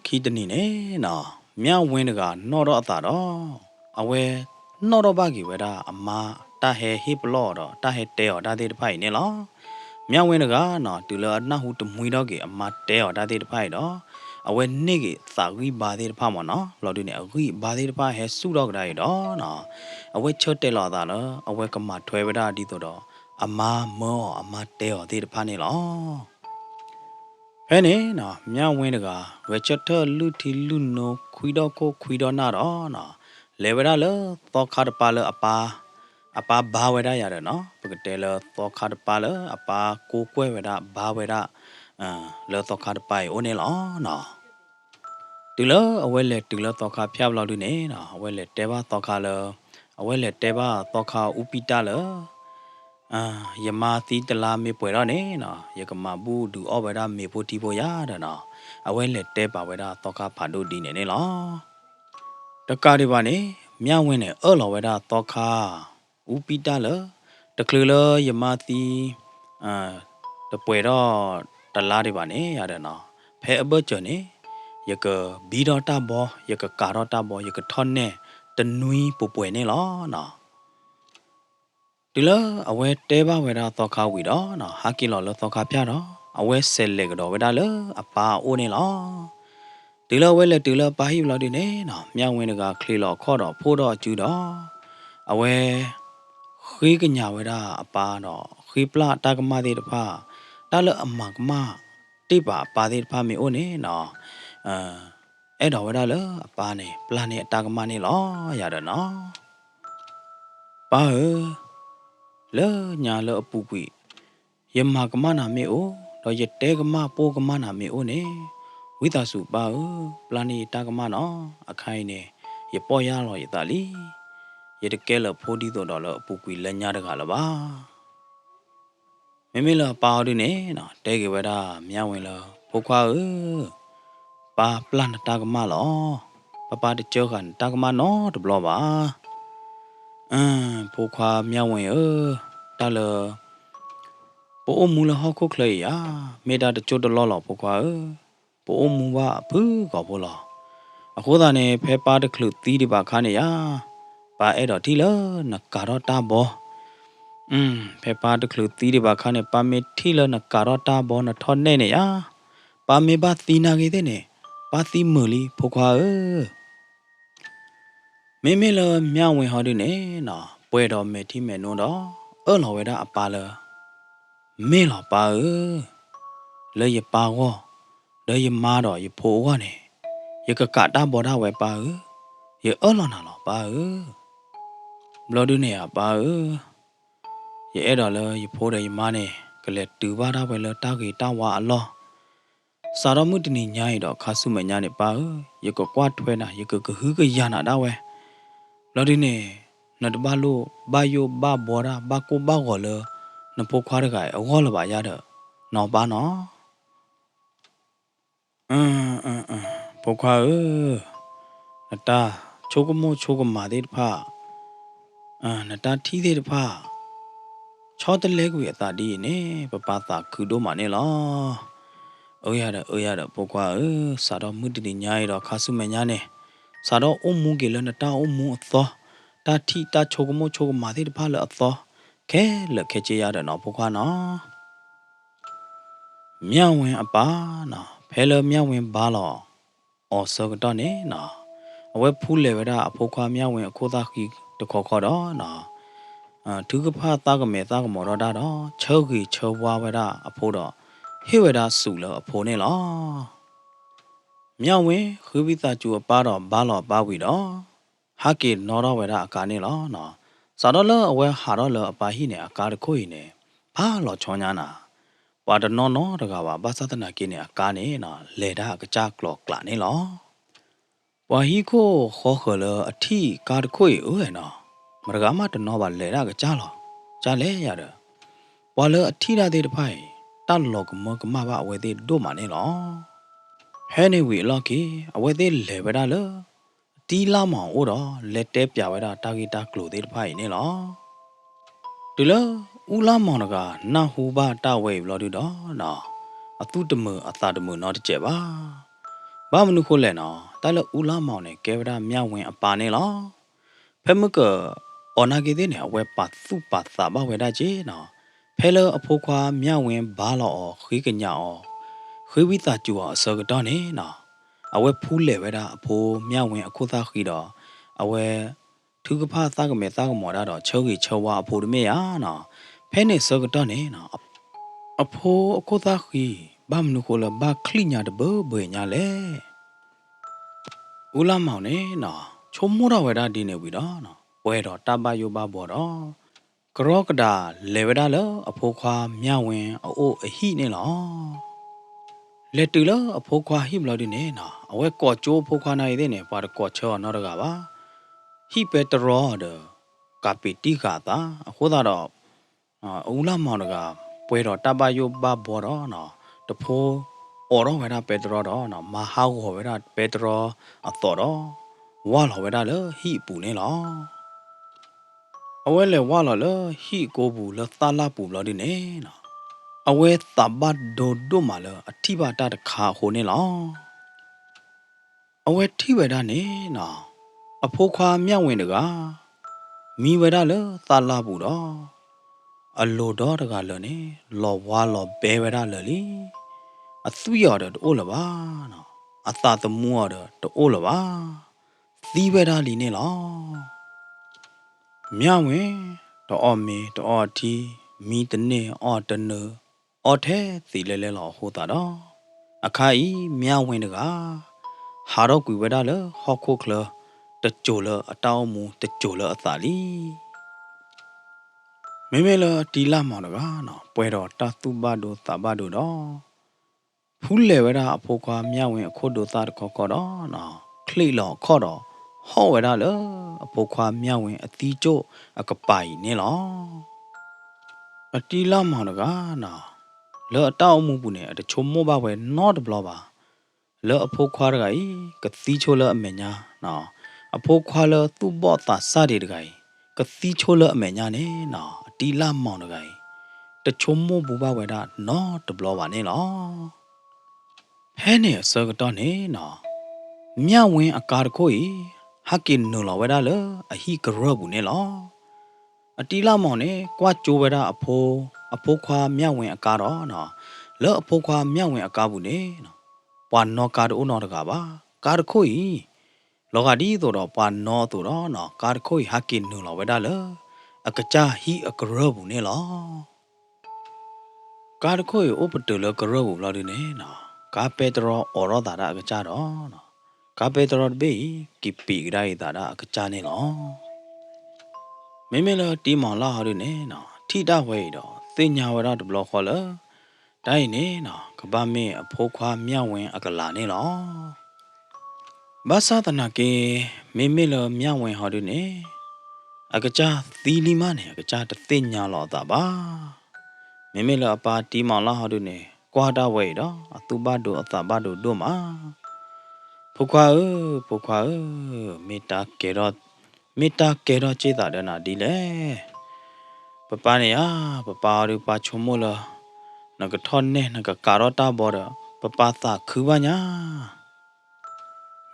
ခံတနံၤန့ၣ်နီၤ မၠၣ်ဝဲတဂၤနီၣ်ထီၣ်အသးဒီး အဝဲနီၣ်ထီၣ်ဘၣ်က့ၤဝဲဒၣ်အမါတၢ်ဟဲဟ့ၣ်ပလီၢ်အီၤဒီး တၢ်ဟဲတဲအီၤတၢ်သ့ၣ်တဖၣ်အံၤန့ၣ်လီၤ. မၠၣ်ဝဲတဂၤနီၤ တုၤလၢအနၢ်ဟူတမှံထီၣ်က့ၤအမါတဲအီၤတၢ်သ့ၣ်တဖၣ်အံၤဒီး အဝဲန့ၢ်က့ၤသးဂံၢ်ဘါသ့ၣ်တဖၣ်မ့ၢ်နီၤ, လီၤဒုန့ၣ် အဂံၢ်အဘါသ့ၣ်တဖၣ်ဟဲဆူၣ်ထီၣ်ကဒါအံၤဒီးနီၤ အဝဲဆၢတဲာ်လီၤအသးလၢ အဝဲကမၤထွဲဝဲဒၣ်ဒ်သိးဒီး အမါမၢအီၤအမါတဲအီၤသ့ၣ်တဖၣ်န့ၣ်လီၤ. ဖဲန့ၣ်နီၤ မၠၣ်ဝဲတဂၤ ဂဲၤဆၢထၢၣ်လုၢ်ထံလုၢ်နိခွံဒီၣ်ခိၣ်ခွံဒီၣ်နၢ်ဒီးနီၤ လဲၤဝဲဒၣ်လၢသီခါတပၤလၢအပၢ် အပၢ်ဘါဝဲဒၣ်ယၤဒီးနီၤ ပကတဲလၢသီခါတပၤလၢအပၢ်ကိးကွဲၢ်ဝဲဒၣ်ဘါဝဲဒၣ် လၢသီခါတပၤအံၤအိၣ်န့ၣ်လီၤနီၤ. တုၤလၢအဝဲလဲၤတုၤလၢသီခါဖၠၣ်ဘျီဒုန့ၣ်နီၤ အဝဲလဲၤတဲဘၣ်သီခါလၢ အဝဲလဲၤတဲဘၣ်သီခါအူပံတၢ်လၢ ယမါသံတလါမ့ၢ်ပှဲၤထီၣ်န့ၣ်နီၤ ယကမၤဘူၣ်ဒုးအီၣ်ဝဲဒၣ်မ့ၤဖိထံဖိယၤဒီးနီၤ အဝဲလဲၤတဲပာ်ဝဲဒၣ်သီခါဖးဒိၣ်ဒ်န့ၣ်န့ၣ်လီၤ. တကးဒံးဘၣ်န့ၣ် မၠၣ်ဝဲန့ၣ် အၢၣ်လီၤဝဲဒၣ်သီခါ အူပံတၢ်လၢ တချုးလၢယမါသံ တပှဲၤထီၣ်တလါဒံးဘၣ်န့ၣ်ယၤဒီးနီၤ ဖဲအဘၢၣ်စၢၤန့ၣ် ယကဘံထီၣ်တၢ်ဘီ ယကကၤထီၣ်တၢ်ဘီ ယကထီၣ်နဲၣ်တနွံပှဲၤပှဲၤန့ၣ်လီၤနီၤ. တုၤလၢအဝဲတဲဘၣ်ဝဲဒၣ်သီခါဝံၤဒီးနီၤ ဟးက့ၤလီၤလၢသီခါဖၠၣ်ဒီး အဝဲဆဲးလဲၤကဒီးဝဲဒၣ်လၢအပၢ်အအိၣ်န့ၣ်လီၤ. တုၤလၢအဝဲလဲၤတုၤလၢအပၢ်ဟံၣ်ဘျီဒုန့ၣ်နီၤ မၠၣ်ဝဲတဂၤချ့လီၤအခီၣ်ဒီးဖှိၣ်ထီၣ်အစုဒီး အဝဲ ဃ့ကညးဝဲဒၣ်အပၢ်ဒီး ဃ့ပျၢ်တၢ်ကမၣ်သ့ၣ်တဖၣ် တၢ်လၢအမၤကမၣ်တ့ၢ်ပာ်အပၢ်သ့ၣ်တဖၣ်မ့ၢ်အိၣ်န့ၣ်နီၤ အဲၣ်ဒိးဝဲဒၣ်လၢအပၢ်န့ၣ် ပျၢ်န့ၢ်အတၢ်ကမၣ်န့ၣ်လီၤယၤဒီးနီၤ. ပၢ်ဧၢ, လၢညါလၢအပူၤကွံာ် ယမၤကမၣ်နၤမ့ၢ်အိၣ် ဒီးယတဲကမၣ်ပိၢ်ကမၣ်နၤမ့ၢ်အိၣ်န့ၣ် ဝံသးစူၤပၢ်ဧၢ, ပျၢ်န့ၢ်ယတၢ်ကမၣ်နီၤ. အခါအံၤန့ၣ် ယပီၢ်ယၢ်လီၤယသးလံ. ယတကဲလၢာ်ဖိဒ်သိးဒီးလၢအပူၤကွံာ်လၢညါတဂၤလၢၤဘၣ်. မ့မ့ၢ်လၢအပၢ်အီၤဒုန့ၣ်နီၤ တဲက့ၤဝဲဒၣ်မၠၣ်ဝဲလၢ ဖိခွါဧၢ, ပၢ်ပျၢ်နတၢ်ကမၣ်လီၤ. ပၢ်ပၢ်တစၢဃာ်နတၢ်ကမၣ်နီတဘျီဘၣ်. အၢ ဖိခွါမၠၣ်ဝဲဧၢ, တၢ်လၢ ပအိၣ်မူလၢဟီၣ်ခိၣ်ချၢအံၤဧါ, မ့ၢ်တၢ်တစိၢ်တလီၢ်လီၤဖိခွါဧၢ, ပအိၣ်မူဘၣ်အဖုၣ်ဂီၤဖိလီၤ. အဃိသတးန့ၣ် ဖဲပၢ်တချုးသံဒံးဘၣ်အခါန့ၣ်ယါ, ပၢ်အဲၣ်ဒိးထံၣ်လၢနကၤထီၣ်တၢ်ဘီ, ဖဲပၢ်တချုးသံဒံးဘၣ်အခါန့ၣ် ပၢ်မ့ၢ်ထံၣ်လၢနကၤထီၣ်တၢ်ဘီနထီၣ်နဲၣ်န့ၣ်ယါ, ပၢ်မ့ၢ်ဘၣ်သံနာ်ဂ့ၤသ့ၣ်န့ၣ် ပၢ်သံမုာ်လံ ဖိခွါဧၢ. မ့မ့ၢ်လၢမၠၣ်ဝ့ဟီဒုန့ၣ်နီၤ ပှဲၤဒီးမဲာ်ထံမဲာ်နိဒီး အၢၣ်လီၤဝဲဒၣ်အပၢ်လၢ မ့ၢ်လီၤပၢ်ဧၢ, လၢယပၢ်အဂီၢ်, ဒီးယမါဒီးယဖိအဂီၢ်န့ၣ် ယကကးတၢ်ဘီတၢ်ဝဲပၢ်ဧၢ, ယအၢၣ်လီၤနၤလီၤပၢ်ဧၢ. ဘျီဒုန့ၣ်အပၢ်ဧၢ, ယအဲၣ်ဒိးလၢယဖိဒီးယမါန့ၣ် ကလဲၤတုၤဘၣ်ဒၣ်ဝဲလၢတၢ်ဂ့ၤတၢ်ဝါအလီၢ် စးထီၣ်မုၢ်တနံၤညါအံၤဒီး ခါဆူမဲာ်ညါန့ၣ် ပၢ်ဧၢ, ယကကွၢ်ထွဲနၤ, ယကကဟုကယာ်နၤဒၣ်ဝဲ. ဘျီဒုန့ၣ် နတဘၣ်လိၣ်ဘၣ်ယိၣ်ဘၣ်ဘှီတၢ် ဘၣ်ကိၢ်ဘၣ်ဂီၤလၢ နဖိခွါတဂၤအံၤအဂီၢ်လၢၤဘၣ်ယါဒီး နီၤပၢ်နီၤ. ဖိခွါဧၢ, နတၢ်ဆိကမိၣ်ဆိကမးသ့ၣ်တဖၣ်, နတၢ်ထံၣ်သ့ၣ်တဖၣ် ဆီတလဲကွံာ်အသးဒ်အံၤန့ၣ် ပပၢ်သးခုဒိၣ်မးန့ၣ်လီၤ. အၢယၤဒီး အၢယၤဒီး ဖိခွါဧၢ, စးထီၣ်မုၢ်တနံၤညါအံၤဒီး ခါဆူမဲာ်ညါန့ၣ် စးထီၣ်အိၣ်မူက့ၤလၢနတၢ်အိၣ်မူအသီ, တၢ်ထံၣ်တၢ်ဆိကမိၣ်ဆိကမးသ့ၣ်တဖၣ်လၢအသီ, ခဲလၢာ်ခဲဆ့ယၤဒီးနီၤ ဖိခွါနီၤ. မၠၣ်ဝ့အပၢ်နီၤ, ဖဲလၢမၠၣ်ဝ့ဘါလီၤအီၤဆၢကတီၢ်န့ၣ်နီၤ, အဝဲဖူလဲၣ်ဝဲဒၣ်အဖိခွါမၠၣ်ဝ့အခိၣ်သၣ်ဃံတခီခီဒီးနီၤ, ထုကဖၣ်သးကမဲာ်သးကမီၤထီၣ်တၢ်ဒီး ဆၢဂ့ၤဆၢဝါဝဲဒၣ်အဖိဒီး ဟ့ၣ်ဝဲဒၣ်စူးလၢအဖိန့ၣ်လီၤ. မၠၣ်ဝ့ဃ့ဝံသးစူၤအပၢ်ဒီးဘါလီၤအပၢ်ဝံၤဒီး ဟးက့ၤနီၣ်ထီၣ်ဝဲဒၣ်အကါန့ၣ်လီၤ. စးထီၣ်လၢအဝဲဟးထီၣ်လၢအပၢ်ဟံၣ်န့ၣ် အကါတခိၣ်အံၤန့ၣ် ဖးလီၤဆီညါနၤ, ပှၤတနီၣ်နီတဂၤဘၣ်. ဘၣ်ဆၣ်သနာ်က့န့ၣ် အကါန့ၣ် လဲၤဒၣ်အကစၢ်ကျိၤကျးန့ၣ်လီၤ. ပှၤဟံၣ်ခိၣ်ဃီဃၢၤလၢအထံၣ်ကါတခိၣ်အံၤအၢနီၤ, မတဂၤမးတနီၣ်ဘၣ် လဲၤဒၣ်အကစၢ်လီၤ. ကၢ်လဲၣ်ယၤဒီး ပှၤလၢအထံၣ်တၢ်သ့ၣ်တဖၣ်အံၤ တၢ်လီၤကမၢကမၣ်ဘၣ်အဝဲသ့ၣ်ဒိၣ်မးန့ၣ်လီၤ. ဖဲန့ၣ်ဝံၤအလီၢ်ခံ အဝဲသ့ၣ်လဲၤဝဲဒၣ်လၢ တံလၢ်မီၢ်အအိၣ်ဒီး လဲၤတဲပျးဝဲဒၣ်တၢ်ဂ့ၢ်တၢ်ကျိၤသ့ၣ်တဖၣ်အံၤန့ၣ်လီၤ. တုၤလၢအူလၢ်မီၢ်တဂၤ နၢ်ဟူဘၣ်တၢ်ဝဲအံၤဘျီဒုဒီးနီၤ, အသူၣ်တမုာ်အသးတမုာ်နီတစဲးဘၣ်. ဘၣ်မနုၤဃိလဲၣ်နီၤ, တၢ်လၢအူလၢ်မီၢ်န့ၣ် ကဲဝဲဒၣ်မၠၣ်ဝ့အပၢ်န့ၣ်လီၤ. ဖဲမုၢ်က အီၤနာ်က့သ့ၣ်န့ၣ် အဝဲပာ်သူၣ်ပာ်သးဘၣ်ဝဲဒၣ်က့နီၤ, ဖဲလၢအဖိခွါမၠၣ်ဝ့ဘါလီၤအီၤ ဃ့ကညးအီၤ ဃ့ဝံသးစူၤအီၤအဆၢကတီၢ်န့ၣ်နီၤ, အဝဲဖူလဲၣ်ဝဲဒၣ်အဖိမၠၣ်ဝ့အခိၣ်သၣ်ဃံဒီး အဝဲ ထုကဖၣ်သးကမဲာ်သးကမီၤတၢ်ဒီး ဆၢဂ့ၤဆၢဝါအဖိတမ့ၢ်ဧါနီၤ. ဖဲန့ၣ်ဆၢကတီၢ်န့ၣ်နီၤ, အဖိအခိၣ်သၣ်ဃံ ဘၣ်မနုၤဃိလၢဘၣ်ချံၣ်ညါတဘၢဘှဲညါလဲၣ်. အူလၢ်မီၢ်န့ၣ်နီၤ, ဆိကမိၣ်ထီၣ်ဝဲဒၣ်ဒ်န့ၣ်ဝံၤဒီးနီၤ, ပှဲၤဒီးတၢ်ဘၣ်ယိၣ်ဘၣ်ဘှီဒီး ကရီကဒါလဲၤဝဲဒၣ်လၢအဖိခွါမၠၣ်ဝ့အအိၣ်အဟံၣ်န့ၣ်လီၤ. လဲၤတုၤလၢအဖိခွါဟံၣ်ဘျီဒုန့ၣ်နီၤ, အဝဲကိးကၠိအဖိခွါနာ်အံၤသ့ၣ်န့ၣ် ပှၤတကိးဆၢအီၤနီတဂၤဘၣ်. ဟံၣ်ပဲတြီဒီး ကးပ့ၤတံၢ်ဃာ်အသး အဃိသတးဒီး အူလၢ်မီၢ်တဂၤ ပှဲၤဒီးတၢ်ဘၣ်ယိၣ်ဘၣ်ဘှီဒီးနီၤ, တဖိအိးထီၣ်ဝဲဒၣ်ပဲတြီဒီးနီၤ, မၤဟးဂီၤဝဲဒၣ်ပဲတြီအသိးဒီး ဝၢ်လီၤဝဲဒၣ်လၢဟံၣ်အပူၤန့ၣ်လီၤ. အဝဲလဲၤဝၢ်လီၤလၢဟံၣ်အကိပူၤလၢသၣ်လၢ်ပူၤဘျီဒုန့ၣ်နီၤ, အဝဲသးဘၣ်ဒိဒိၣ်မးလၢအထံၣ်ဘၣ်တၢ်တခါအဃိန့ၣ်လီၤ. အဝဲထံၣ်ဝဲဒၣ်န့ၣ်နီၤ, အဖိခွါမၠၣ်ဝ့တဂၤ မံဝဲဒၣ်လၢသၣ်လၢ်ပူၤဒီး အလိၤဒီတဂၤလၢာ်န့ၣ် လီၤဝါလီၤဘဲဝဲဒၣ်လၢာ်လံ. အသွံၣ်အီၤဒီးတအိၣ်လၢၤဘၣ်, အသးသမူအီၤဒီးတအိၣ်လၢၤဘၣ်, သံဝဲဒၣ်လံန့ၣ်လီၤ. မၠၣ်ဝ့ တအီၣ်မ့ၤတအီထံ, မံတန့ၢ်အီၣ်တနၢၤ, အီထဲသံးလဲလဲလီၤအဃိသတးဒီး အခါအံၤမၠၣ်ဝ့တဂၤ ဟးထီၣ်ကွံာ်ဝဲဒၣ်လၢဟီၣ်ခိၣ်ချၢ တစိၤလၢအတၢ်အိၣ်မူ တစိၤလၢအသးလံ. မ့မ့ၢ်လၢအတံလၢ်မီၢ်တဂၤနီၤ ပှဲၤဒီးတၢ်သူၣ်ဘၣ်ဒိသးဘၣ်ဒိဒီး ဖူလဲၣ်ဝဲဒၣ်အဖိခွါမၠၣ်ဝ့အခိၣ်ဒိသၣ်တခီခီဒီးနီၤ ချံးလီၤအခီၣ်ဒီး ဟီၣ်ဝဲဒၣ်လၢအဖိခွါမၠၣ်ဝ့အသံကၠိၣ်အကပၤအံၤန့ၣ်လီၤ. အတံလၢ်မီၢ်တဂၤနီၤ လၢအတၢ်အိၣ်မူပူၤန့ၣ် အတဆိကမိၣ်ဘၣ်ဝဲနီတဘျီဘၣ် လၢအဖိခွါတဂၤအံၤ ကသံဆိလၢအမဲာ်ညါ, အဖိခွါလၢသူၣ်ဘီၣ်သးစၢ်ဒံးတဂၤအံၤ ကသံဆိလၢအမဲာ်ညါန့ၣ်နီၤ အတံလၢ်မီၢ်တဂၤအံၤ တဆိကမိၣ်ဘူးဘၣ်ဝဲဒၣ်နီတဘျီဘၣ်န့ၣ်လီၤ. ဖဲန့ၣ်အဆၢကတီၢ်န့ၣ်နီၤ မၠၣ်ဝ့အကါတခိၣ်အံၤ ဟဲက့ၤနုာ်လီၤဝဲဒၣ်လၢအဟံၣ်ကရၢၢ်ပူၤန့ၣ်လီၤ. အတံလၢ်မီၢ်န့ၣ် ကွၢ်ကၠိဝဲဒၣ်အဖိ, အဖိခွါမၠၣ်ဝ့အကါဒီးနီၤ လၢအဖိခွါမၠၣ်ဝ့အကါပူၤန့ၣ်နီၤ ပှၤနီၣ်ကါတအိၣ်နီတဂၤဘၣ်. ကါတခိၣ်အံၤ လီၤဂာ်ဒ်သိးဒီးပှၤနီၣ်အသိးဒီးနီၤ ကါတခိၣ်အံၤဟဲက့ၤနုာ်လီၤဝဲဒၣ်လၢ အကစၢ်ဟံၣ်အကရၢၢ်ပူၤန့ၣ်လီၤ. ကါတခိၣ်အံၤအိၣ်ပတုာ်လၢကရၢၢ်ပူၤဘျီဒုန့ၣ်နီၤ ကါပဲတြီအိးထီၣ်သးဒၣ်အကစၢ်ဒီးနီၤ ကါပဲတြီတဘ့ၣ်အံၤ က့ၤပံာ်ကဒါအံၤသးဒၣ်အကစၢ်န့ၣ်လီၤ. မ့မ့ၢ်လၢတံမီၤလၢ်ဟီဒုန့ၣ်နီၤ ထံၣ်တၢ်ဝဲအံၤဒီး သ့ၣ်ညါဝဲဒၣ်တဘျီဃီလၢ တၢ်အံၤန့ၣ်နီၤ ကဘၣ်မ့ၢ်အဖိခွါမၠၣ်ဝဲအကလၤန့ၣ်လီၤ. ဘၣ်ဆၣ်သနာ်က့ မ့မ့ၢ်လၢမၠၣ်ဝဲဟီဒုန့ၣ် အကစၢ်သံလံမးန့ၣ် အကစၢ်တသ့ၣ်ညါလီၤအသးဘၣ်. မ့မ့ၢ်လၢအပၢ်တံမီၤလၢ်ဟီဒုန့ၣ် ကွၢ်တၢ်ဝဲအံၤဒီး အသူၣ်ဘၣ်ဒိအသးဘၣ်ဒိဒိၣ်မး. ဖိခွါဧၢ, ဖိခွါဧၢ, မ့ၢ်တၢ်ကဲထီၣ်, မ့ၢ်တၢ်ကဲထီၣ်က့ၢ်သးဒီးနၤဒ်လဲၣ်. ပပၢ်န့ၣ်ဧါ, ပပၢ်အီၤဒုးပၢ်ဆိကမိၣ်လၢ နကထီၣ်နဲၣ် နကကးထီၣ်တၢ်ဘီဒီး ပပၢ်သးခုဘၣ်ညါ.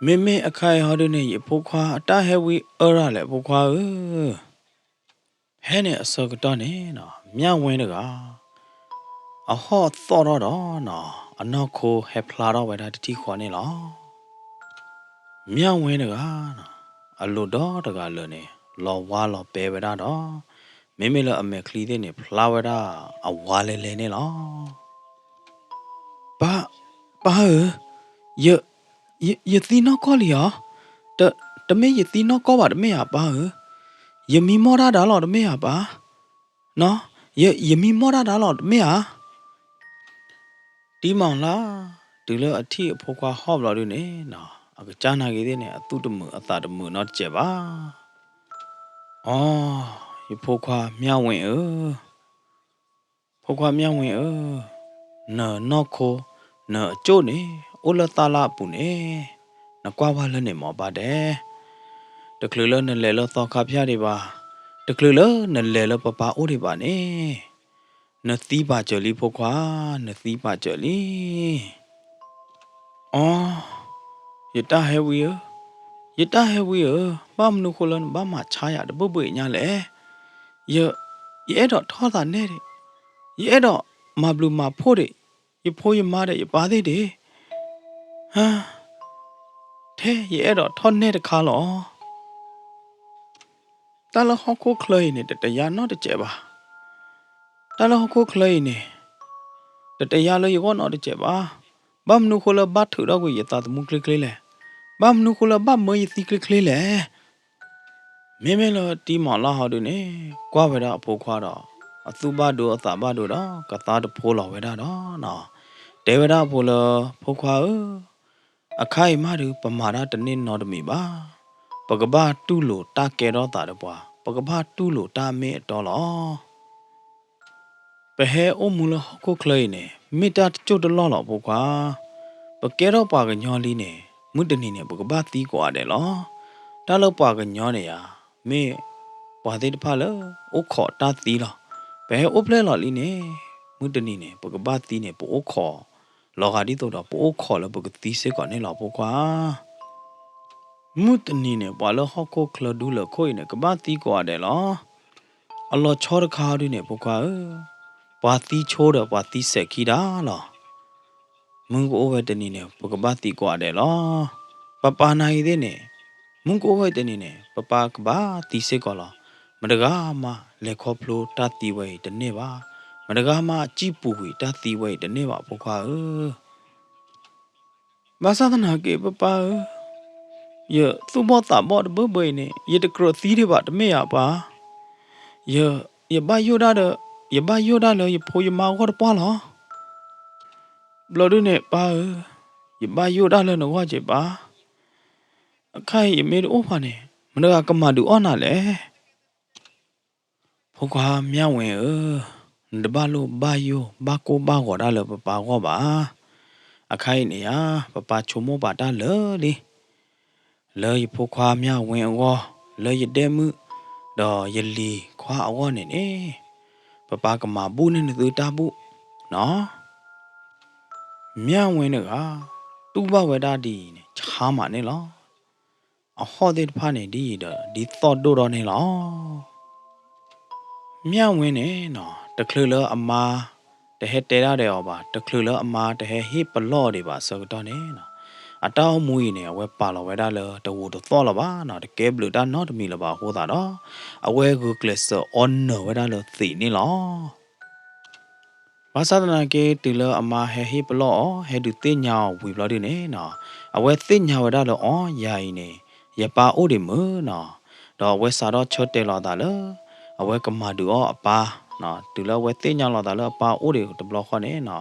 မ့မ့ၢ်အခါအံၤဟီဒုန့ၣ် ယဖိခွါအတၢ်ဟဲဝံအၢရၤလဲၣ် ဖိခွါဧၢ. ဖဲန့ၣ်အဆၢကတီၢ်န့ၣ်နီၤ မၠၣ်ဝဲတဂၤ အဟီၣ်သီၣ်ထီၣ်ဒီးနီၤ အနီၢ်ခိဟဲဖျါထီၣ်ဝဲဒၣ်တထံၣ်ဃီန့ၣ်လီၤ. မၠၣ်ဝဲတဂၤနီၤ အလိၤဒီတဂၤလၢာ်န့ၣ် လီၤဝါလီၤပဲဝဲဒၣ်ဒီး မ့မ့ၢ်လၢအမဲာ်ချံသ့ၣ်န့ၣ် ဖျါဝဲဒၣ်အဝါလဲၤလဲၤန့ၣ်လီၤ. ပၢ်, ပၢ်ဧၢ, ယ, ယ, ယသံနီၢ်ကီၢ်လံဧါ. တ, တမ့ၢ်ယသံနီၢ်ကီၢ်ဘၣ်တမ့ၢ်ဧါပၢ်ဧၢ. ယမံမီၢ်တၢ်ဒါလီၤတမ့ၢ်ဧါပၢ်. နီၤ, ယ, ယမံမီၢ်တၢ်ဒါလီၤတမ့ၢ်ဧါ. တံမီၤလၢ် တုၤလၢအထံၣ်အဖိခွါဟီၣ်ဘျီဒုန့ၣ်နီၤ အကစၢ်နာ်က့ၤသ့ၣ်န့ၣ် အသူၣ်တမုာ်အသးတမုာ်နီတစဲးဘၣ်. အိ, ယဖိခွါမၠၣ်ဝဲဧၢ, ဖိခွါမၠၣ်ဝဲဧၢ, နနီၢ်ခိ နအကၠိၣ်န့ၣ် အိၣ်လၢသးလၢအပူၤန့ၣ် နကွၢ်ဝဲလၢန့ၣ်မ့ၢ်ပၢ်တဲ. တချုးလၢနလဲၤလၢသီခါဖၠၣ်ဒံးဘၣ်, တချုးလၢနလဲၤလၢပပၢ်အိၣ်ဒံးဘၣ်န့ၣ် နသံပာ်စၢၤလံဖိခွါ, နသံပာ်စၢၤလံ. အိ, ယတၢ်ဟဲဝံဧၢ, ယတၢ်ဟဲဝံဧၢ, ဘၣ်မနုၤဃိလၢနဘၣ်မၤဆါယၤတဘၢၣ်ဘၢၣ်ညါလဲၣ်. ယ, ယအဲၣ်ဒိးထီၣ်သးနဲၣ်ဒံး, ယအဲၣ်ဒိးမၤဘျုးမၤဖှိၣ်ဒံး ယဖိယမါဒီးယပၢ်သ့ၣ်ဒံး. ထဲယအဲၣ်ဒိးထီၣ်နဲၣ်တခါလီၤ. တၢ်လၢဟီၣ်ခိၣ်ချၢအံၤန့ၣ် တတယာ်နီတစဲးဘၣ်. တၢ်လၢဟီၣ်ခိၣ်ချၢအံၤန့ၣ် တတယာ်လၢယဂီၢ်နီတစဲးဘၣ်. ဘၣ်မနုၤဃိလၢဘၣ်ထုးထီၣ်ကွံာ်ယသးသမူချ့ချ့လဲၣ်. ဘၣ်မနုၤဃိလၢဘၣ်မၢယသံချ့ချ့လဲၣ်. မ့မ့ၢ်လၢတံမီၤလၢ်ဟီဒုန့ၣ် ကွၢ်ဝဲဒၣ်အဖိခွါဒီး အသူၣ်ဘၣ်ဒိအသးဘၣ်ဒိဒီး ကသါတဖိလီၤဝဲဒၣ်ဒီး တဲဝဲဒၣ်အဖိလၢ ဖိခွါဧၢ, အခါအံၤမးဒုး ပမၤတၢ်တန့ၢ်နီတမံၤဘၣ်. ပကဘၣ်တူၢ်လိာ်တၢ်ကဲထီၣ်သးဒီးပှၤ, ပကဘၣ်တူၢ်လိာ်တၢ်မ့ၢ်အတီလီၤ. ပဟဲအိၣ်မူလၢဟီၣ်ခိၣ်ချၢအံၤန့ၣ် မ့ၢ်တၢ်တစိၢ်တလီၢ်လီၤဖိခွါ. ပကဲထီၣ်ပှၤကညီလံန့ၣ် မုၢ်တနံၤန့ၣ် ပကဘၣ်သံကိးဂၤဒဲးလီၤ. တၢ်လၢပှၤကညီန့ၣ်ဧါ, မ့ၢ်ပှၤသ့ၣ်တဖၣ်လၢအိၣ်ခိးတၢ်သံလီၤ. ပဟဲအိၣ်ဖျဲၣ်လီၤလံန့ၣ် မုၢ်တနံၤန့ၣ် ပကဘၣ်သံန့ၣ် ပအိၣ်ခိး လီၤဂာ်ဒ်သိးဒီး ပအိၣ်ခိးလၢပကသံစ့ၢ်ကီးန့ၣ်လီၤဖိခွါ. မုၢ်တနံၤန့ၣ် ပှၤလၢဟီၣ်ခိၣ်ချၢဒူလၢာ်ခိၣ်အံၤန့ၣ် ကဘၣ်သံကိးဂၤဒဲးလီၤ. အလီၤဆီတခါဒုန့ၣ် ဖိခွါဧၢ, ပှၤသံဆိဒီးပှၤသံစဲးခံဒၣ်လီၤ. မုၢ်ကအိၣ်ဝဲတနံၤန့ၣ် ပကဘၣ်သံကိးဂၤဒဲးလီၤ. ပပၢ်နာ်ဂ့ၤသ့ၣ်န့ၣ် မုၢ်ကအိၣ်ဝဲတနံၤန့ၣ် ပပၢ်ကဘၣ်သံစ့ၢ်ကီးလီၤ. မတဂၤမးလဲၤခီဖျိတၢ်သံဝဲအံၤတန့ၢ်ဘၣ်. မတဂၤမးစံၣ်ပူၤကွံာ်တၢ်သံဝဲအံၤတန့ၢ်ဘၣ် ဖိခွါဧၢ. ဘၣ်ဆၣ်သနာ်က့ ပပၢ်ဧၢ, ယသူၣ်ဘီၣ်သးဘီၣ်တဘၢၣ်ဘၢၣ်အံၤန့ၣ် ယတကြၢးသံဒံးဘၣ်တမ့ၢ်ဧါပၢ်. ယ, ယဘၣ်ယိၣ်ဒၣ်ဒီး, ယဘၣ်ယိၣ်ဒၣ်လၢယဖိယမါအဂီၢ်တပှၢ်လီၤ. ဘျီဒုန့ၣ်ပၢ်ဧၢ, ယဘၣ်ယိၣ်ဒၣ်လၢနဂီၢ်က့ၤပၢ်. အခါအံၤယမ့ၢ်တအိၣ်ဘၣ်န့ၣ် မတဂၤကမၤဒုးအီၣ်နၤလဲၣ်. ဖိခွါမၠၣ်ဝဲဧၢ, နတဘၣ်လိၣ်ဘၣ်ယိၣ်ဘၣ်ကိၢ်ဘၣ်ဂီၤတၢ်လၢပပၢ်အဂီၢ်ဘၣ်. အခါအံၤန့ၣ်ဧါ, ပပၢ်ဆိကမိၣ်ပာ်တၢ်လၢာ်လံ. လၢယဖိခွါမၠၣ်ဝဲအဂီၢ်, လၢယဒဲမုၣ်, ဒီးယလံၤခွါအဂီၢ်န့ၣ်န့ၣ်, ပပၢ်ကမၤဘူၣ်န့ၢ်နသုတၢ်ဘူၣ်, နီၤ. မၠၣ်ဝဲတဂၤ တူၢ်ဘၣ်ဝဲဒၣ်ဒ်အံၤန့ၣ် ဆါမးန့ၣ်လီၤ. အဟီၣ်သ့ၣ်တဖၣ်န့ၣ် ဒ်အံၤဒီး ဒ်သိၣ်ဒိၣ်ထီၣ်န့ၣ်လီၤ. မၠၣ်ဝဲန့ၣ်နီၤ, တချုးလၢအမါ တဟဲတဲဒၣ်ဒီးအီၤဘၣ်, တချုးလၢအမါတဟဲဟ့ၣ်ပလီၢ်အီၤဒံးဘၣ်အဆၢကတီၢ်န့ၣ်နီၤ, အတၢ်အိၣ်မူအံၤန့ၣ် အဝဲပာ်လီၤဝဲဒၣ်လၢတဝူၤတသီၣ်လၢၤဘၣ်နီၤ, တကဲဘျုးတၢ်နီတမံၤလၢၤဘၣ်အဃိသတးဒီး, အဝဲဂုာ်ကျဲးစၢးအီနၢၤဝဲဒၣ်လၢသံးန့ၣ်လီၤ. ဘၣ်ဆၣ်သနာ်က့ တုၤလၢအမါဟဲဟ့ၣ်ပလီၢ်အီၤ ဟဲဒုးသ့ၣ်ညါအီၤဝံၤဘျီဒုန့ၣ်နီၤ, အဝဲသ့ၣ်ညါဝဲဒၣ်လၢ အိ ယၤအံၤန့ၣ် ယပၢ်အိၣ်ဒံးမုၢ်နီၤ, ဒီးအဝဲစးထီၣ်ဆၢတဲာ်လီၤအသးလၢ အဝဲကမၤဒုးအီၣ်အပၢ်, တုၤလၢအဝဲသ့ၣ်ညါလီၤအသးလၢအပၢ်အိၣ်ဒံးတဘျီဃီန့ၣ်နီၤ,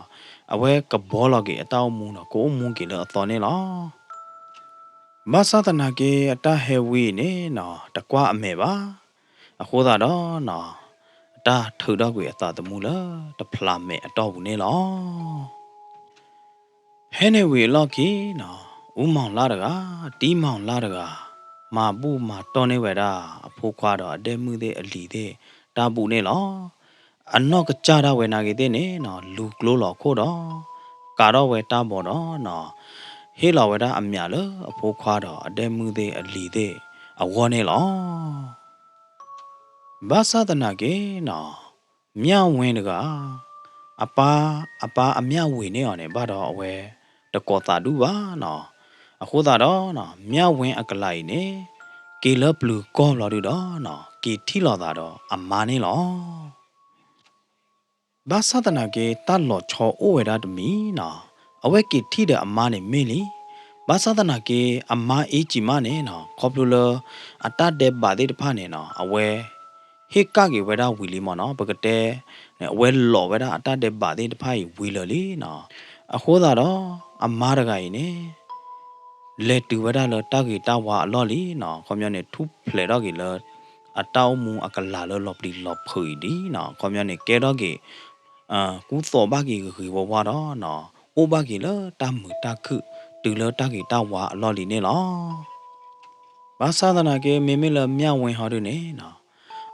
အဝဲကဘှီလီၤက့ၤအတၢ်အိၣ်မူနီၤ, ကအိၣ်မူက့ၤလၢအသီန့ၣ်လီၤ. ဘၣ်ဆၣ်သနာ်က့ အတၢ်ဟဲဝံၤအံၤန့ၣ်နီၤ, တကွၢ်အမဲာ်ဘၣ်. အဃိသတးဒီးနီၤ, အတၢ်ထုးထီၣ်ကွံာ်အသးသမူလၢတဖျးမဲာ်အတီၢ်ပူၤန့ၣ်လီၤ. ဖဲန့ၣ်ဝံၤအလီၢ်ခံနီၤ, အူမီၤလၢ်တဂၤ, တံမီၤလၢ်တဂၤ, မၤဘူၣ်မၤတီၢ်န့ၢ်ဝဲဒၣ် အဖိခွါဒီးအဒဲမုၣ်သ့ၣ်အလံၤသ့ၣ် တၢ်ဘူၣ်န့ၣ်လီၤ. အနီၢ်ကစၢ်ဒၣ်ဝဲနာ်က့ၤသ့ၣ်န့ၣ်နီၤ, လူၤကျိလီၤခိၣ်ဒီး ကးထီၣ်ဝဲတၢ်ဘီဒီးနီၤ, ဟ့ၣ်လီၤဝဲဒၣ်အမၠးလၢအဖိခွါဒီးအဒဲမုၣ်သ့ၣ်အလံၤသ့ၣ်အဂီၢ်န့ၣ်လီၤ. ဘၣ်ဆၣ်သနာ်က့နီၤ, မၠၣ်ဝဲတဂၤ, အပၢ်, အပၢ်အမၠၣ်ဝ့ၤန့ၢ်အီၤန့ၣ် ဘၣ်ဒီးအဝဲတကိးသးဒူၣ်ဘၣ်နီၤ. အဃိသတးဒီးနီၤ, မၠၣ်ဝဲအကလးအံၤန့ၣ် က့ၤလၢပျုၤကီၢ်ဘျီဒုဒီးနီၤ, က့ၤထံၣ်လိာ်သးဒီးအမါန့ၣ်လီၤ. ဘၣ်ဆၣ်သနာ်က့ တၢ်လီၤဆီအိၣ်ဝဲဒၣ်တမံၤနီၤ, အဝဲက့ၤထံၣ်ဒီးအမါန့ၣ်မ့ၢ်လံ. ဘၣ်ဆၣ်သနာ်က့ အမါအ့ၣ်ကံမးန့ၣ်နီၤ, ခီဖျိလၢအတၢ်ဒဲးဘးသ့ၣ်တဖၣ်န့ၣ်နီၤ, အဝဲဟ့ၣ်ကၣ်က့ၤဝဲဒၣ်ဝံၤလံမ့ၢ်နီၤ, ပကတဲန့ၣ် အဝဲလိးဝဲဒၣ်အတၢ်ဒဲးဘးသ့ၣ်တဖၣ်အံၤဝံၤလၢာ်လံနီၤ. အဃိသတးဒီး အမါတဂၤအံၤန့ၣ် လဲၤတုၤဝဲဒၣ်လၢတၢ်ဂ့ၤတၢ်ဝါအလီၢ်လံနီၤ, ခီပညီန့ၣ် ထူၣ်ဖျဲးထီၣ်က့ၤလၢ အတၢ်အိၣ်မူအကလၤလၢလီၤပျံၤလီၤဖုးအံၤဒံးနီၤ, ခီပညီန့ၣ် ကဲထီၣ်က့ၤ ကူသိးဘၣ်က့ၤဂ့ၤဂ့ၤဝါဝါဒီးနီၤ, အိၣ်ဘၣ်က့ၤလၢတၢ်မုာ်တၢ်ခုၣ် တုၤလၢတၢ်ဂ့ၤတၢ်ဝါအလီၢ်လံန့ၣ်လီၤ. ဘၣ်ဆၣ်သနာ်က့ မ့မ့ၢ်လၢမၠၣ်ဝဲဟီဒုန့ၣ်နီၤ,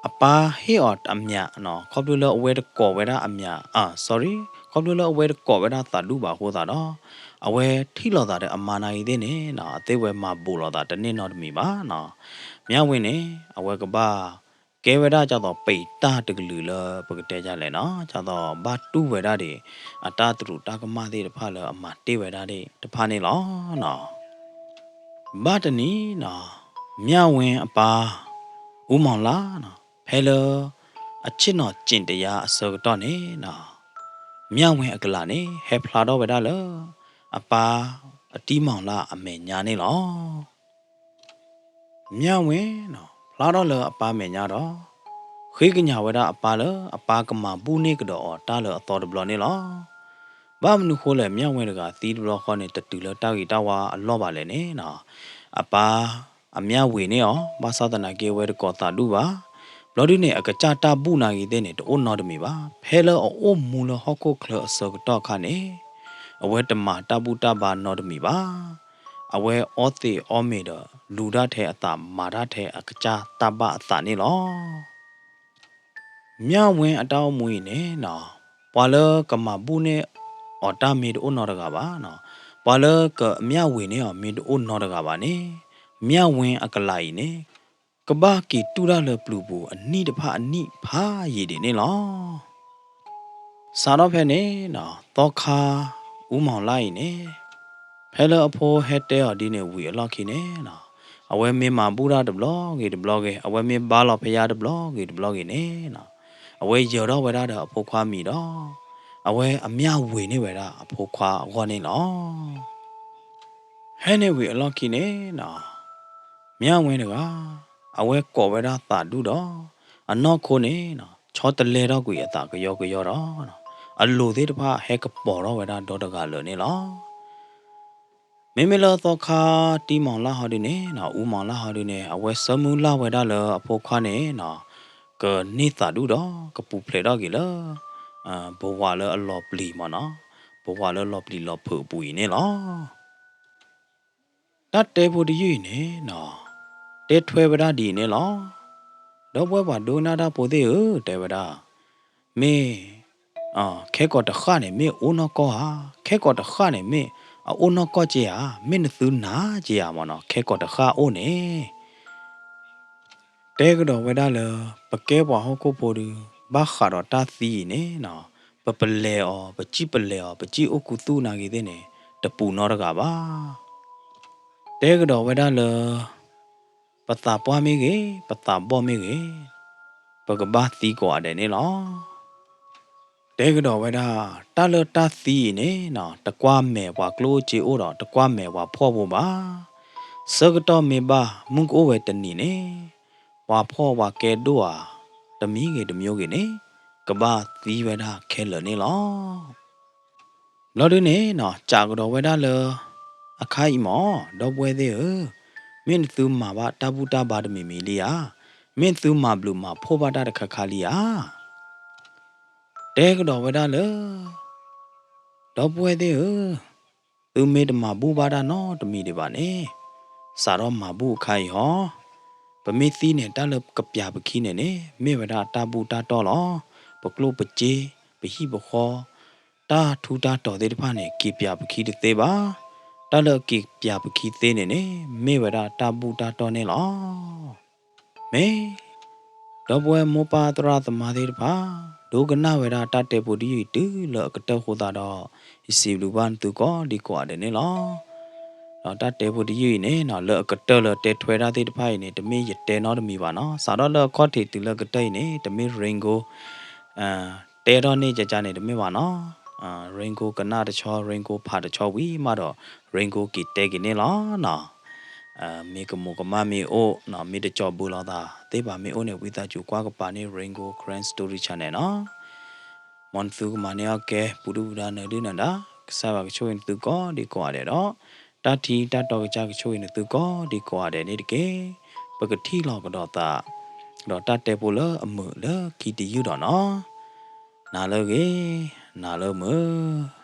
အပၢ်ဟ့ၣ်အီၤအမၠးနီၤ, ခီဖျိလၢအဝဲတကိးဝဲဒၣ်အမၠး, အ sorry, ခီဖျိလၢအဝဲတကိးဝဲဒၣ်သးဒူၣ်ဘၣ်အဃိသတးဒီး အဝဲထံၣ်လိာ်သးဒီးအမါနာ်က့ၤသ့ၣ်န့ၣ်နီၤ, အသ့ၣ်ဝဲမၤဘူးလိာ်သးတန့ၢ်နီတမံၤဘၣ်နီၤ. မၠၣ်ဝဲန့ၣ် အဝဲကဘၣ်ကဲဝဲဒၣ်ဒ်သိးပံာ်တၢ်တကလုာ်လၢပကတဲဒ်လဲၣ်နီၤ, ဒ်သိးဘၣ်တူၢ်ဝဲဒၣ်ဒံး အတၢ်တရူးတၢ်ကမၣ်သ့ၣ်တဖၣ်လၢအမၤတ့ၢ်ဝဲဒၣ်သ့ၣ်တဖၣ်န့ၣ်လီၤနီၤ. ဘၣ်တနံၤနီၤ, မၠၣ်ဝဲအပၢ် အူမီၤလၢ်နီၤ, ဖဲလၢအဆ့ၣ်နီၤစ့ၣ်တယါအဆၢကတီၢ်န့ၣ်နီၤ, မၠၣ်ဝဲအကလးန့ၣ် ဟဲဖျါထီၣ်ဝဲဒၣ်လၢ အပၢ်အတံမီၤလၢ်အမဲာ်ညါန့ၣ်လီၤ. မၠၣ်ဝဲနီၤ ဖျါထီၣ်လၢအပၢ်မဲာ်ညါဒီး ဃ့ကညးဝဲဒၣ်အပၢ်လၢအပၢ်ကမၤဘူၣ်န့ၢ်ကဒီးအီၤတၢ်လၢအသီတဘျီန့ၣ်လီၤ. ဘၣ်မနုၤဃိလဲၣ် မၠၣ်ဝဲတဂၤသံတဘျီဃီန့ၣ် တတုၤလၢတၢ်ဂ့ၤတၢ်ဝါအလီၢ်ဘၣ်လဲၣ်န့ၣ်နီၤ, အပၢ်အမၠၣ်ဝ့ၤန့ၢ်အီၤ, ဘၣ်ဆၣ်သနာ်က့အဝဲတကိးသးဒူၣ်ဘၣ်. ဘျီဒုန့ၣ် အကစၢ်တၢ်ဘူၣ်နာ်က့ၤသ့ၣ်န့ၣ် တအိၣ်နီတမံၤဘၣ်. ဖဲလၢအအိၣ်မူလၢဟီၣ်ခိၣ်ချၢအဆၢကတီၢ်အခါန့ၣ် အဝဲတမၤတၢ်ဘူၣ်တၢ်ဘါနီတမံၤဘၣ်. အဝဲအီသံးအီမ့ၤဒီး လူၤတၢ်ထဲအသး မၤတၢ်ထဲအကစၢ်တၢ်ဘၣ်အသးန့ၣ်လီၤ. မၠၣ်ဝဲအတၢ်အိၣ်မူအံၤန့ၣ်နီၤ, ပှၤလၢကမၤဘူၣ်န့ၢ်အီၤတၢ်မ့ၢ်တအိၣ်နီတဂၤဘၣ်နီၤ, ပှၤလၢကမၠၣ်ဝ့ၤန့ၢ်အီၤမ့ၢ်တအိၣ်နီတဂၤဘၣ်န့ၣ်, မၠၣ်ဝဲအကလးအံၤန့ၣ် ကဘၣ်က့ၤတူၢ်တၢ်လၢပျုၤပူၤအနံၣ်တဖၣ်အနံၣ်ဖးယံာ်ဒံးန့ၣ်လီၤ. စးထီၣ်ဖဲန့ၣ်နီၤ, သီခါအူမီၤလၢ်အံၤန့ၣ် ဖဲလၢအဖိဟဲတဲအီၤဒ်န့ၣ်ဝံၤအလီၢ်ခံန့ၣ်နီၤ, အဝဲမ့ၢ်မၤဘူၣ်တၢ်တဘျီဂ့ၤတဘျီဂ့ၤ, အဝဲမ့ၢ်ဘါလီၤဖဲယါတဘျီဂ့ၤတဘျီဂ့ၤန့ၣ်နီၤ, အဝဲယၢၤထီၣ်ဝဲဒၣ်ဒီးအဖိခွါမံၤဒီး အဝဲအမၠၣ်ဝ့ၤန့ၢ်ဝဲဒၣ်အဖိခွါအဂီၢ်န့ၣ်လီၤ. ဖဲန့ၣ်ဝံၤအလီၢ်ခံန့ၣ်နီၤ, မၠၣ်ဝဲတဂၤ အဝဲကိးဝဲဒၣ်သးဒူၣ်ဒီး အနီၢ်ခိန့ၣ်နီၤ ဆီတလဲထီၣ်ကွံာ်အသးကယီကယီဒီး အလိၤသ့ၣ်တဖၣ်ဟဲကပီၤထီၣ်ဝဲဒၣ်ဒီတဂၤလၢာ်န့ၣ်လီၤ. မ့မ့ၢ်လၢသီခါတံမီၤလၢ်ဟီဒုန့ၣ်နီၤ, အူမီၤလၢ်ဟီဒုန့ၣ် အဝဲဆၢမုၢ်လၢ်ဝဲဒၣ်လၢအဖိခွါန့ၣ်နီၤ ကန့ၢ်သးဒူၣ်ဒီးကပူၤဖျဲးထီၣ်က့ၤလၢ ပဝးလၢအလီၤပျံၤမ့ၢ်နီၤ, ပဝးလၢလီၤပျံၤလီၤဖုးအပူၤအံၤန့ၣ်လီၤ. တၢ်တဲဖိတယုၢ်အံၤန့ၣ်နီၤ, တဲထွဲဝဲဒၣ်ဒ်အံၤန့ၣ်လီၤ. ဒီပုၢ်ဝဲၢ်ပှၤဒိကနၣ်တၢ်ဖိသ့ၣ်ဧၢ, တဲဝဲဒၣ်, မ့ၢ် ခဲကိာ်တဃၣ်န့ၣ် မ့ၢ်အအိၣ်နီၢ်ကီၢ်ဧါ, ခဲကိာ်တဃၣ်န့ၣ် မ့ၢ်အအိၣ်နီၢ်ကီၢ်က့ဧါ, မ့ၢ်နသုနာ်က့ဧါမ့ၢ်နီၤ, ခဲကိာ်တဃၣ်အိၣ်န့ၣ် တဲကဒီးဝဲဒၣ်လၢ ပကဲပှၤဟီၣ်ခိၣ်ဖိဒီး ဘၣ်ဃးဒီးတၢ်သံအံၤန့ၣ်နီၤ, ပပလဲၤအီၤ ပစံၣ်ပလဲၤအီၤ ပစံၣ်အိၣ်ခူသူၣ်နာ်က့ၤသ့ၣ်န့ၣ် တပူၤနီတဂၤဘၣ်. တဲကဒီးဝဲဒၣ်လၢ ပသးပှၢ်မ့ၢ်ဂ့ၤ ပသးဘီၣ်မ့ၢ်ဂ့ၤ ပကဘၣ်သံကိးဂၤဒဲးန့ၣ်လီၤ. တဲကဒီးဝဲဒၣ် တၢ်လၢတၢ်သံအံၤန့ၣ်နီၤ တကွၢ်မဲာ်ပှၤကျိၣ်အိၣ်စ့အိၣ်ဒီး တကွၢ်မဲာ်ပှၤဖှီၣ်ဖိဘၣ်. ဆၢကတီၢ်မ့ၢ်ဘၣ် မုၢ်ကအိၣ်ဝဲတနံၤန့ၣ် ပှၤဖှီၣ်ပှၤကဲဒိၣ်ဧါ တမံၤဂ့ၤတမံၤဂ့ၤန့ၣ် ကဘၣ်သံဝဲဒၣ်ခဲလၢာ်န့ၣ်လီၤ. ဘျီဒုန့ၣ်နီၤ စံးကဒီးဝဲဒၣ်လၢ အခါအံၤမ့ၢ် ဒီပုၢ်ဝဲၢ်သ့ၣ်ဧၢ, မ့ၢ်နသုမၤဘၣ်တၢ်ဘူၣ်တၢ်ဘါတမံၤမံၤလံဧါ, မ့ၢ်နသုမၤဘျုးမၤဖှိၣ်ဘၣ်တၢ်တခါခါလံဧါ. တဲကဒီးဝဲဒၣ်လၢ ဒီပုၢ်ဝဲၢ်သ့ၣ်ဧၢ, သုမ့ၢ်တမၤဘူၣ်ဘၣ်တၢ်နီတမံၤဒံးဘၣ်န့ၣ်, စးထီၣ်မၤဘူၣ်အခါအံၤဟီ, ပမ့ၢ်သံန့ၣ် တၢ်လၢကပျးပခံန့ၣ်န့ၣ် မ့ၢ်ဝဲဒၣ်တၢ်ဘူၣ်တၢ်တီၢ်လီၤ. ပကျိၣ်ပစ့ ပဟံၣ်ပဃီ တၢ်ထူးတၢ်တီၤသ့ၣ်တဖၣ်န့ၣ် က့ၤပျးပခံတသ့ဘၣ်. တၢ်လၢအက့ၤပျးပခံသ့န့ၣ်န့ၣ် မ့ၢ်ဝဲဒၣ်တၢ်ဘူၣ်တၢ်တီၢ်န့ၣ်လီၤ. မ့ၢ် ဒီပုၢ်ဝဲၢ်မိၢ်ပၢ်သရၣ်သမါသ့ၣ်တဖၣ်, ဒိကနၣ်ဝဲဒၣ်တၢ်တဲဖိတယုၢ်အံၤတုၤလၢအကတၢၢ်အဃိသတးဒီး ယစံးဘျုးဘၣ်နသုကိးဒံကိးဂၤဒဲးန့ၣ်လီၤ. ဒီးတၢ်တဲဖိတယုၢ်အံၤန့ၣ်နီၤ လၢအကတၢၢ်လၢတဲထွဲတၢ်သ့ၣ်တဖၣ်အံၤန့ၣ် တမ့ၢ်ယတဲနီတမံၤဘၣ်နီၤ. စးထီၣ်လၢအခီၣ်ထံးတုၤလၢကတၢၢ်အံၤန့ၣ် တမ့ၢ် Rain Gold တဲထီၣ်န့ၢ်ကကါန့ၣ် တမ့ၢ်ဘၣ်နီၤ. Rain Gold ကနၣ်တဆီ Rain Gold ဖးတဆီဝံၤမးဒီး Rain Gold က့ၤတဲက့ၤန့ၣ်လီၤနီၤ. မ့ၢ်ကမူးကမၣ်မ့ၢ်အိၣ်နီၤ မ့ၢ်တကၠီၤဘုလီၤသးသ့ၣ်ဘၣ်မ့ၢ်အိၣ်န့ၣ် ဝံသးစူၤကွၢ်ကပၤန့ၣ် Rain Gold Karen Story Channel နီၤ. မ်နသုကမၤန့ၢ်အီၣ်ကဲ ပူၤဒုၣ်ပူၤဒါနၢၤဒုၣ်နၢၤဒါ, ကစၢ်ယွၤကဆိၣ်ဂ့ၤနသုကိးဒံကိးဂၤဒဲးဒီး တၢ်ထံတၢ်တီကစၢ်ကဆိၣ်ဂ့ၤနသုကိးဒံကိးဂၤဒဲးန့ၣ်တက့ၢ်. ပကထံၣ်လိာ်ကဒီးသး ဒီးတၢ်တဲဖိလၢအမုာ်လၢခံတယုၢ်ဒီးနီၤ. နၤလၢအဂ့ၤ, နၤလၢမုာ်.